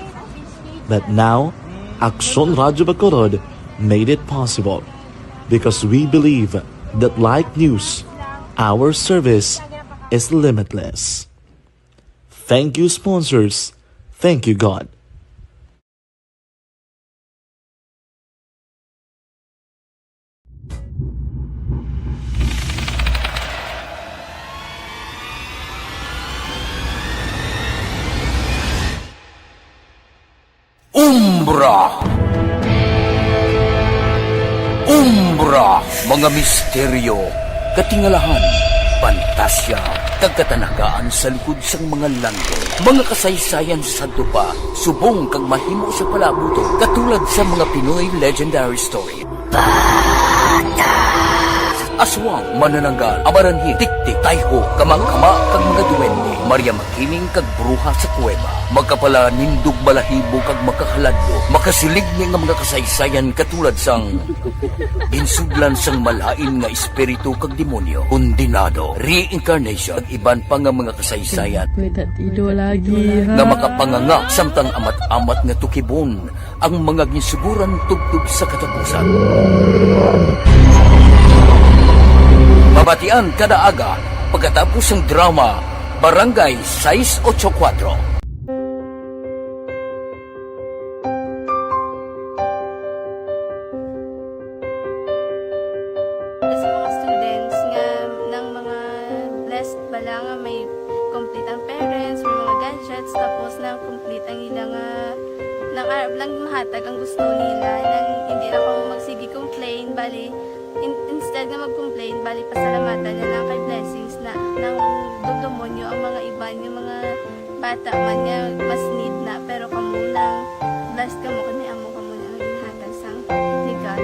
But now, Aksyon Radio Bacolod made it possible because we believe that, like news, our service is limitless. Thank you, sponsors. Thank you, God. Umbra. Umbra, mga misteryo, katingalahan, pantasya, kag katanagaan sa likod sang mga langit. Mga kasaysayan sa sadto pa, subong kag mahimo sa palaabuton, katulad sa mga Pinoy legendary story. Aswang, manananggal, amaranhit, tiktik, tayho, kamangkama, kag mga duwende. Maria Makiling kag bruha sa kuweba. Makapalanindog balahibo kag makahaladlo. Makasiligni nga mga kasaysayan katulad sang ginsudlan sang malain nga espiritu kag demonyo, kondenado, reincarnation, kag iban pa nga mga kasaysayan Pwede tido lagi, ha? nga makapanganga samtang amat-amat nga tukibon ang mga ginsuguran tubtob sa katapusan. Mabatian kada aga pagkatapos sang drama Barangay sais ocho kuwatro. Sa mga student, Nga nang arab lang mahatag ang gusto nila, nang hindi lang ako magsige complain, bali, in-, instead nga mag-complain, bali, pasalamatan na lang kay blessings na, nang dudumonyo ang mga iban, yung mga bata man nga mas need na, pero kamo nang blessed kamo kay may amo kamo na ang ginhatag sang ni God.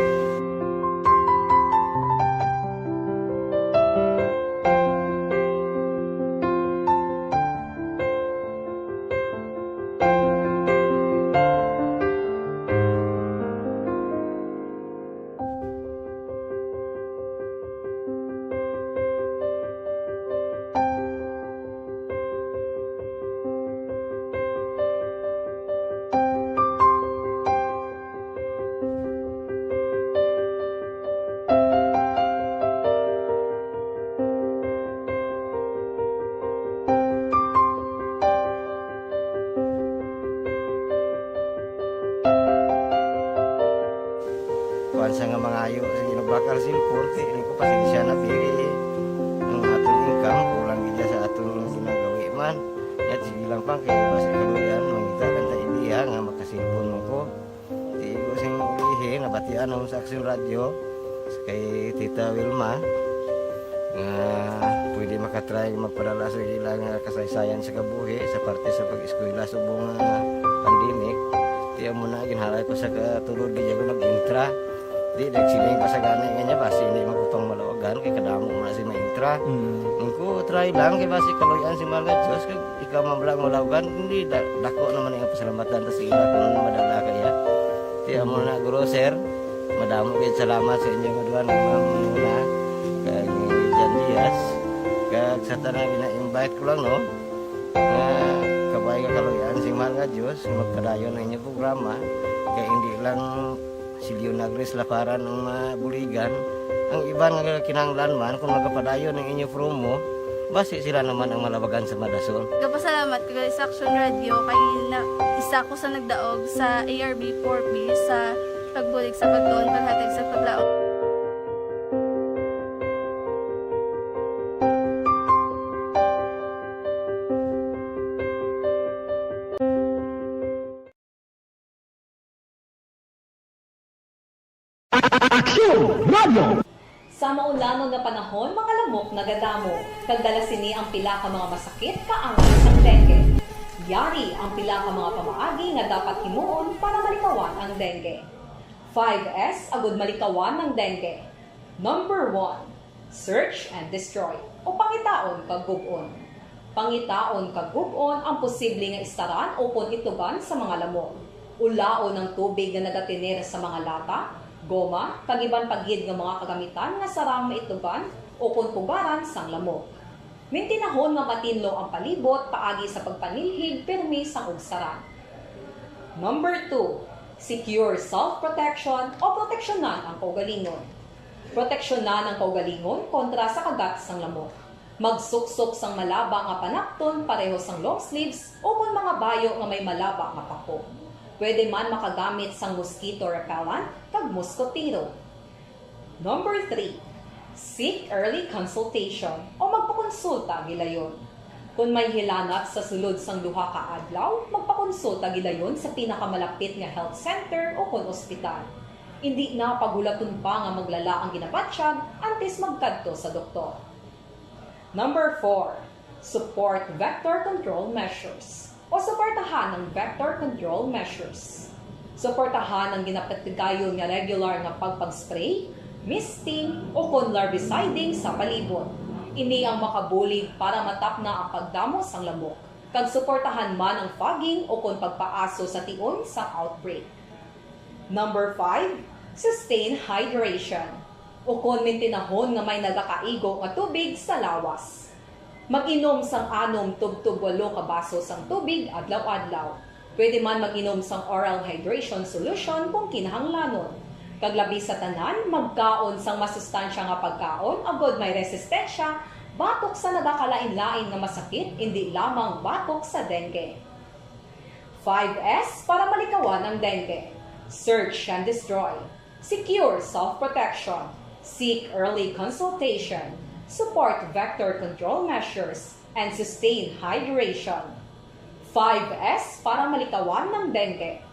Kuan sa nga mangayo, sige, nagbakal sa import, eh, ini ko pasensya na, pili, eh. Ang atong income, kulang gid sa atong ginagawi man. Yat, sige lang pa, kay basi kaluyan, mangita lang ta idea nga makasilpon mo ko. Di ko sing ulihi, nabatian ako sa Aksyon Radio, sa kay Tita Wilma, nga pwede makatry magpadala sa ilang, ah, kasaysayan sa kabuhi sa parte sa pag-eskwela subong nga pandemic. Tiyan mo na, ginhalay ko sa katulod, di ako nag-intra. Di, nagsiling pa sa gani nga niya, basi hindi man ko pang malawagan, kay kadamo mo na si ma-intra. Mm. Ang ko, try lang, kay basi kaluyan si Mahal nga Diyos, kag ikaw man lang malawagan, hindi, da-, dako naman ang pasalamatan ta sa ila kung ano madala kaya. Kaya mo na, guro, sir, madamo kayo salamat sa inyo nga duha, ni Ma'am Muna, kag ni Jan Diaz, kag sa tanan gina-invite ko lang, no, nga kabay nga kaluyan sing Mahal nga Diyos, magpadayon ang inyong programa, kay hindi lang si Leonagres Laparan ang mabuligan. Ang iban nga kinahanglan man, kung magapadayon ang inyo promo, basi sila naman ang malabagan sa madasol. Gapasalamat ko sa Aksyon Radio kay na, isa ko sa nagdaog sa A R B four B sa pagbulig sa pagtuon, paghatag sa paglaom. Aksyon Radio! Sa maulanon nga panahon, mga lamok nagadamo, kag dala sini ang pila ka mga masakit kaangay sang dengue. Yari ang pila ka mga pamaagi nga dapat himuon para malikawan ang dengue. Five S agud malikawan ang dengue. Number one, search and destroy, o pangitaon kag gub-on. Pangitaon kag gub-on ang posible nga istaran ukon itlogan sa mga lamok. Ulaon ang tubig nga nagatener sa mga lata, goma, kag iban pa gid nga mga kagamitan nga sarang maitlogan ukon pugaran sang lamok. Mintinahon nga matinlo ang palibot paagi sa pagpanilhig pirmi sang ugsaran. Number two, secure self-protection o proteksyonan ang kaugalingon. Proteksyonan ang kaugalingon kontra sa kagat sang lamok. Magsuksok sang malaba nga panapton pareho sang long sleeves ukon mga bayo nga may malaba nga pako. Pwede man makagamit sang mosquito repellent kag moskotero. Number three, seek early consultation o magpakonsulta gilayon. Kon may hilanat sa sulod sang duha ka adlaw, magpakonsulta gilayon sa pinakamalapit nga health center ukon ospital. Indi na paghulaton pa nga maglala ang ginabatyag antes magkadto sa doktor. Number four, support vector control measures o suportahan ang vector control measures. Suportahan ang ginapatigayon nga regular nga pagpag-spray, misting, ukon larviciding sa palibot. Ini ang makabulig para matapna ang pagdamo sang lamok, kag suportahan man ang fogging ukon pagpaaso sa tion sang outbreak. Number five, sustain hydration, ukon mintinahon nga may nagakaigo nga tubig sa lawas. Mag-inom sang anom tubtob walo ka baso sang tubig adlaw-adlaw. Pwede man mag-inom sang oral hydration solution kung kinahanglanon. Kag labi sa tanan, magkaon sang masustansya nga pagkaon agod may resistensya batok sa nagakalain-lain nga masakit, indi lamang batok sa dengue. Five S para malikawan ang dengue. Search and destroy. Secure self-protection. Seek early consultation. Support vector control measures. And sustain hydration. Five S para malikawan ng dengue.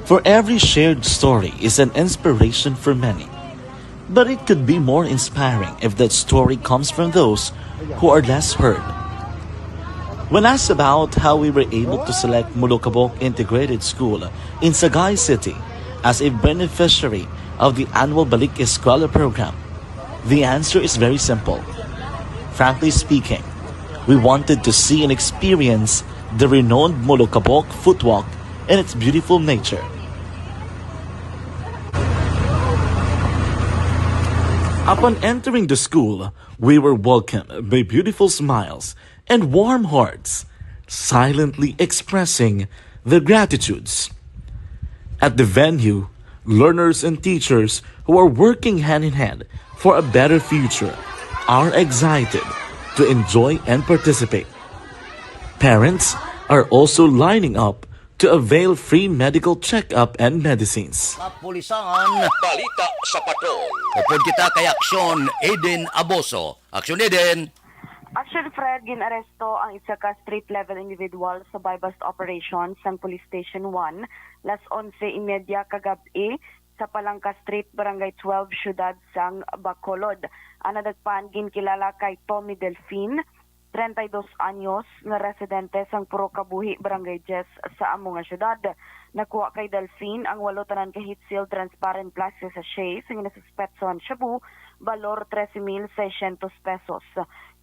For every shared story is an inspiration for many. But it could be more inspiring if that story comes from those who are less heard. When asked about how we were able to select Molokabok Integrated School in Sagay City as a beneficiary of the annual Balik Eskwela program, the answer is very simple. Frankly speaking, we wanted to see and experience the renowned Molokabok footwalk and its beautiful nature. Upon entering the school, we were welcomed by beautiful smiles and warm hearts, silently expressing their gratitudes. At the venue, learners and teachers who are working hand in hand for a better future are excited to enjoy and participate. Parents are also lining up to avail free medical checkup and medicines. Kapulisan. Balita sa Patrol. Upod kita kay Aksyon Eden Aboso. Aksyon Eden. Action Fred, gin-aresto ang isa ka street-level individual sa buy-bust operation sang Police Station one, las onse y media kagab-i, sa Palangka Street, Barangay twelve, Siyudad sang Bacolod. Ang nadakpan ginkilala kay Tommy Delfin, treinta y dos anyos, nga residente sang Purok Kabuhi, Barangay diyes sa amo nga siyudad. Nakuha kay Delfin ang walo tanan ka heat-sealed transparent plastic sachet sa ginasuspetsahan shabu, balor trese mil seiscientos pesos.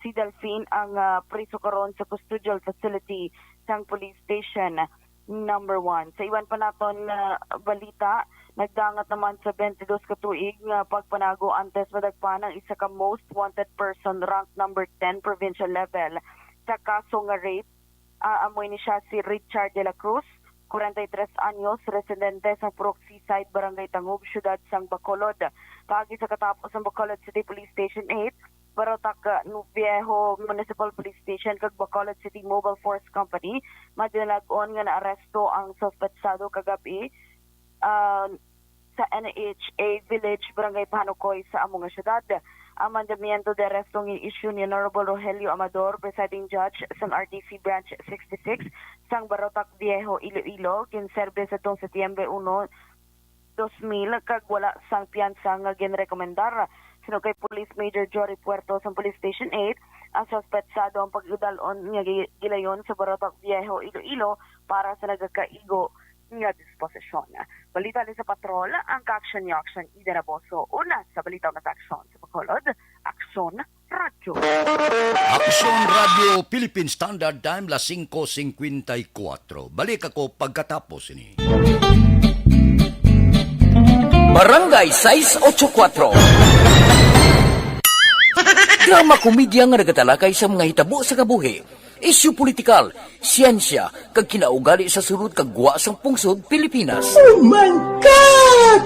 Si Delfin ang ah, priso karon sa custodial facility sang police station number one. Sa iban pa naton nga balita, nagdangat naman sa twenty-dos ka tuig nga pagpanago antes madagpan ang isa ka most wanted person ranked number ten provincial level sa kaso nga rape. Ah, amo ini siya si Richard de la Cruz, kwarenta y tres anyos, residente sa Purok Seaside, Barangay Tangub, Siyudad sang Bacolod. Paagi sa katapos sa Bacolod City Police Station eight, Barotac, ah, Viejo Municipal Police Station kag Bacolod City Mobile Force Company, madinalag-on nga naaresto ang suspetsado kagab-i, ah, sa N H A Village, Barangay Panukoy sa amo nga siyudad. Ang mandamiento de arresto nga issue ni Honorable Rogelio Amador, Presiding Judge sang R T C Branch sixty-six sang Barotac Viejo, Iloilo, ginserbe sa tong Setyembre uno, dos mil, kag wala sang piyansa nga ginrekomendar. Suno kay Police Major Jory Puerto sang Police Station eight, ang suspetsado ang pag-idal-on nga gi-, gilayon sa Barotac Viejo, Iloilo para sa nagakaigo nga disposisyon. Balita ni sa Patrol, ang kaaksyon ni Aksyon Ida Raboso. Una sa balita nga sa aksyon sa Bacolod, Aksyon Radyo. Aksyon Radyo Philippine Standard Time, las singko singkwenta y kuwatro. Balik ako pagkatapos ini. Barangay sais otso kuwatro. Drama komedya nga nagatalakay sa mga hitabo sa kabuhi, isyu politikal, siyensya, kag kinaugali sa sulod kag gwa sang pungsod Pilipinas. Oh my God!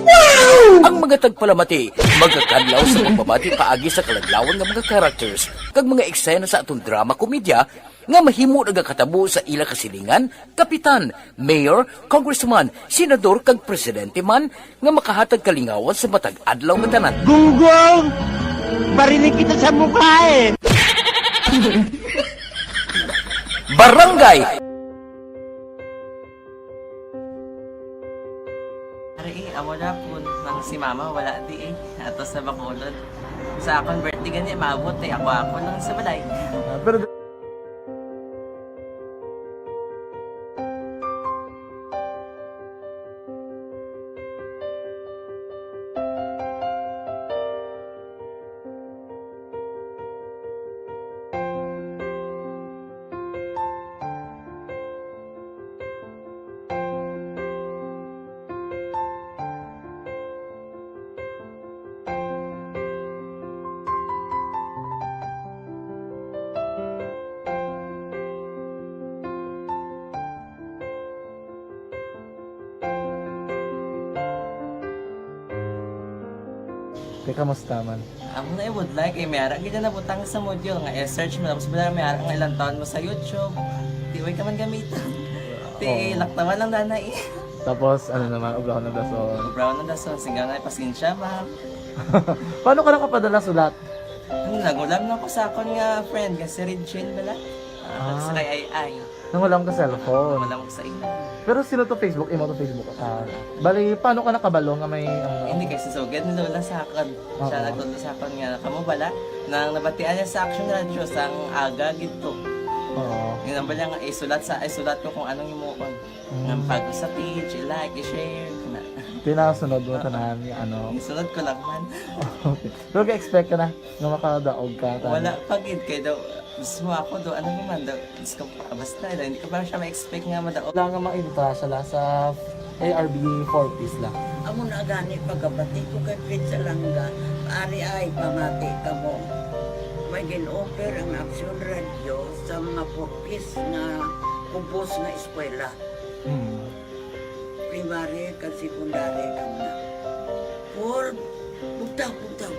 Wow! Ang mga tagpalamati magakadlaw sa pagpamati paagi sa kaladlawan nga mga characters kag mga eksena sa aton drama komedya nga mahimo nagakatabo sa ila kasilingan, kapitan, mayor, congressman, senador kag presidente man nga makahatag kalingawan sa matag adlaw nga tanan. Gunggong! Barinig kita sa mukha eh! Barangay! Ari eh, amo na po nang si mama wala di eh. Ato sa Bacolod. Sa akon birthday gani, maabot eh. Ako ako lang sa balay. Kamusta man? Amo na, I would like, eh, may ara gid na nabutang sa module nga i-search mo, tapos wala, may ara nga ilang taon mo sa YouTube. Di, way ka man gamiton. Ti, Oo. Laktawan lang na na, eh. Tapos, ano naman, ubrahon ng dason. Ubrahon ng dason, singgaw na, pasensya, ma'am. Paano ka nakapadala sulat? Ano, nangulam lang ko sa akon nga friend, nga si Regine bala. Ah, Ah. Sa kay Ai Ai. Nangulam ka cellphone. Nangulam ko sa ila. Pero sino to Facebook? Imo to Facebook? Ah, bali, paano ka nakabalo nga may, ano? Hindi, kay si Sugad ni Lola sa akon. Siya Oo. Nagtudlo sa akon nga, kamo bala, nang nabatian niya sa Action Radio, sang aga gid to. Oo. Yun ang bala nga, isulat sa, isulat ko kung anong himuon. Mm. Nga pag sa page, i-like, i-share, na. Pinasunod mo Oo. Tanan, ano? Isunod ko lang man. Okay. Pero ga-expect ka na nga makadaog ka, tanan? Wala pa gid, kay daw, mismo ako do, ano naman daw, Diyos ko, basta, hindi ko pa siya ma-expect nga madaog. Wala nga maintra siya la sa A R B four Ps la. Amo na gani pagkabati ko kay Fred Salanga, ari ay pamati kamo. May gin-offer ang Action Radio sa mga four Ps nga kubos nga eskwela. Hmm. Primary kag secondary kamo na. Four, bugtaw, bugtaw.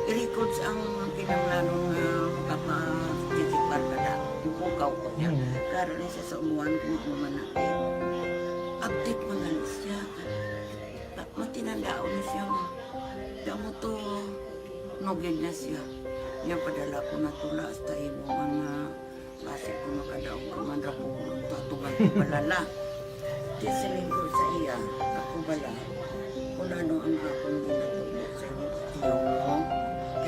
I-records ang kinahanglanon nga makapatisipar ka na. Ipukaw ko niya. Hmm. Karon ni sa umuan ko nga naman na. Update man gani siya. Pa-, matinandaon na siya nga. Kamo to, nugid na siya. Niya padala ko na tula hasta imo nga basi ko makadaog ka man ra ko, tatugan ko balala. Di siling ko sa iya, ako bala, kung ano ang akong ginatubo sa imo, tiyo mo.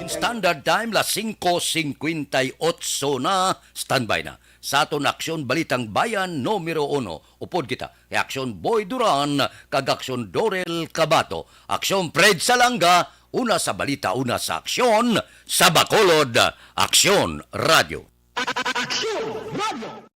Standard time, las singko singkwenta y otso na. Standby na sa aton Aksyon Balitang Bayan numero uno. Upod kita kay Aksyon Boy Duran kag Aksyon Dorel Cabato. Aksyon Fred Salanga, una sa balita, una sa aksyon, sa Bacolod, Aksyon Radio. Aksyon Radio.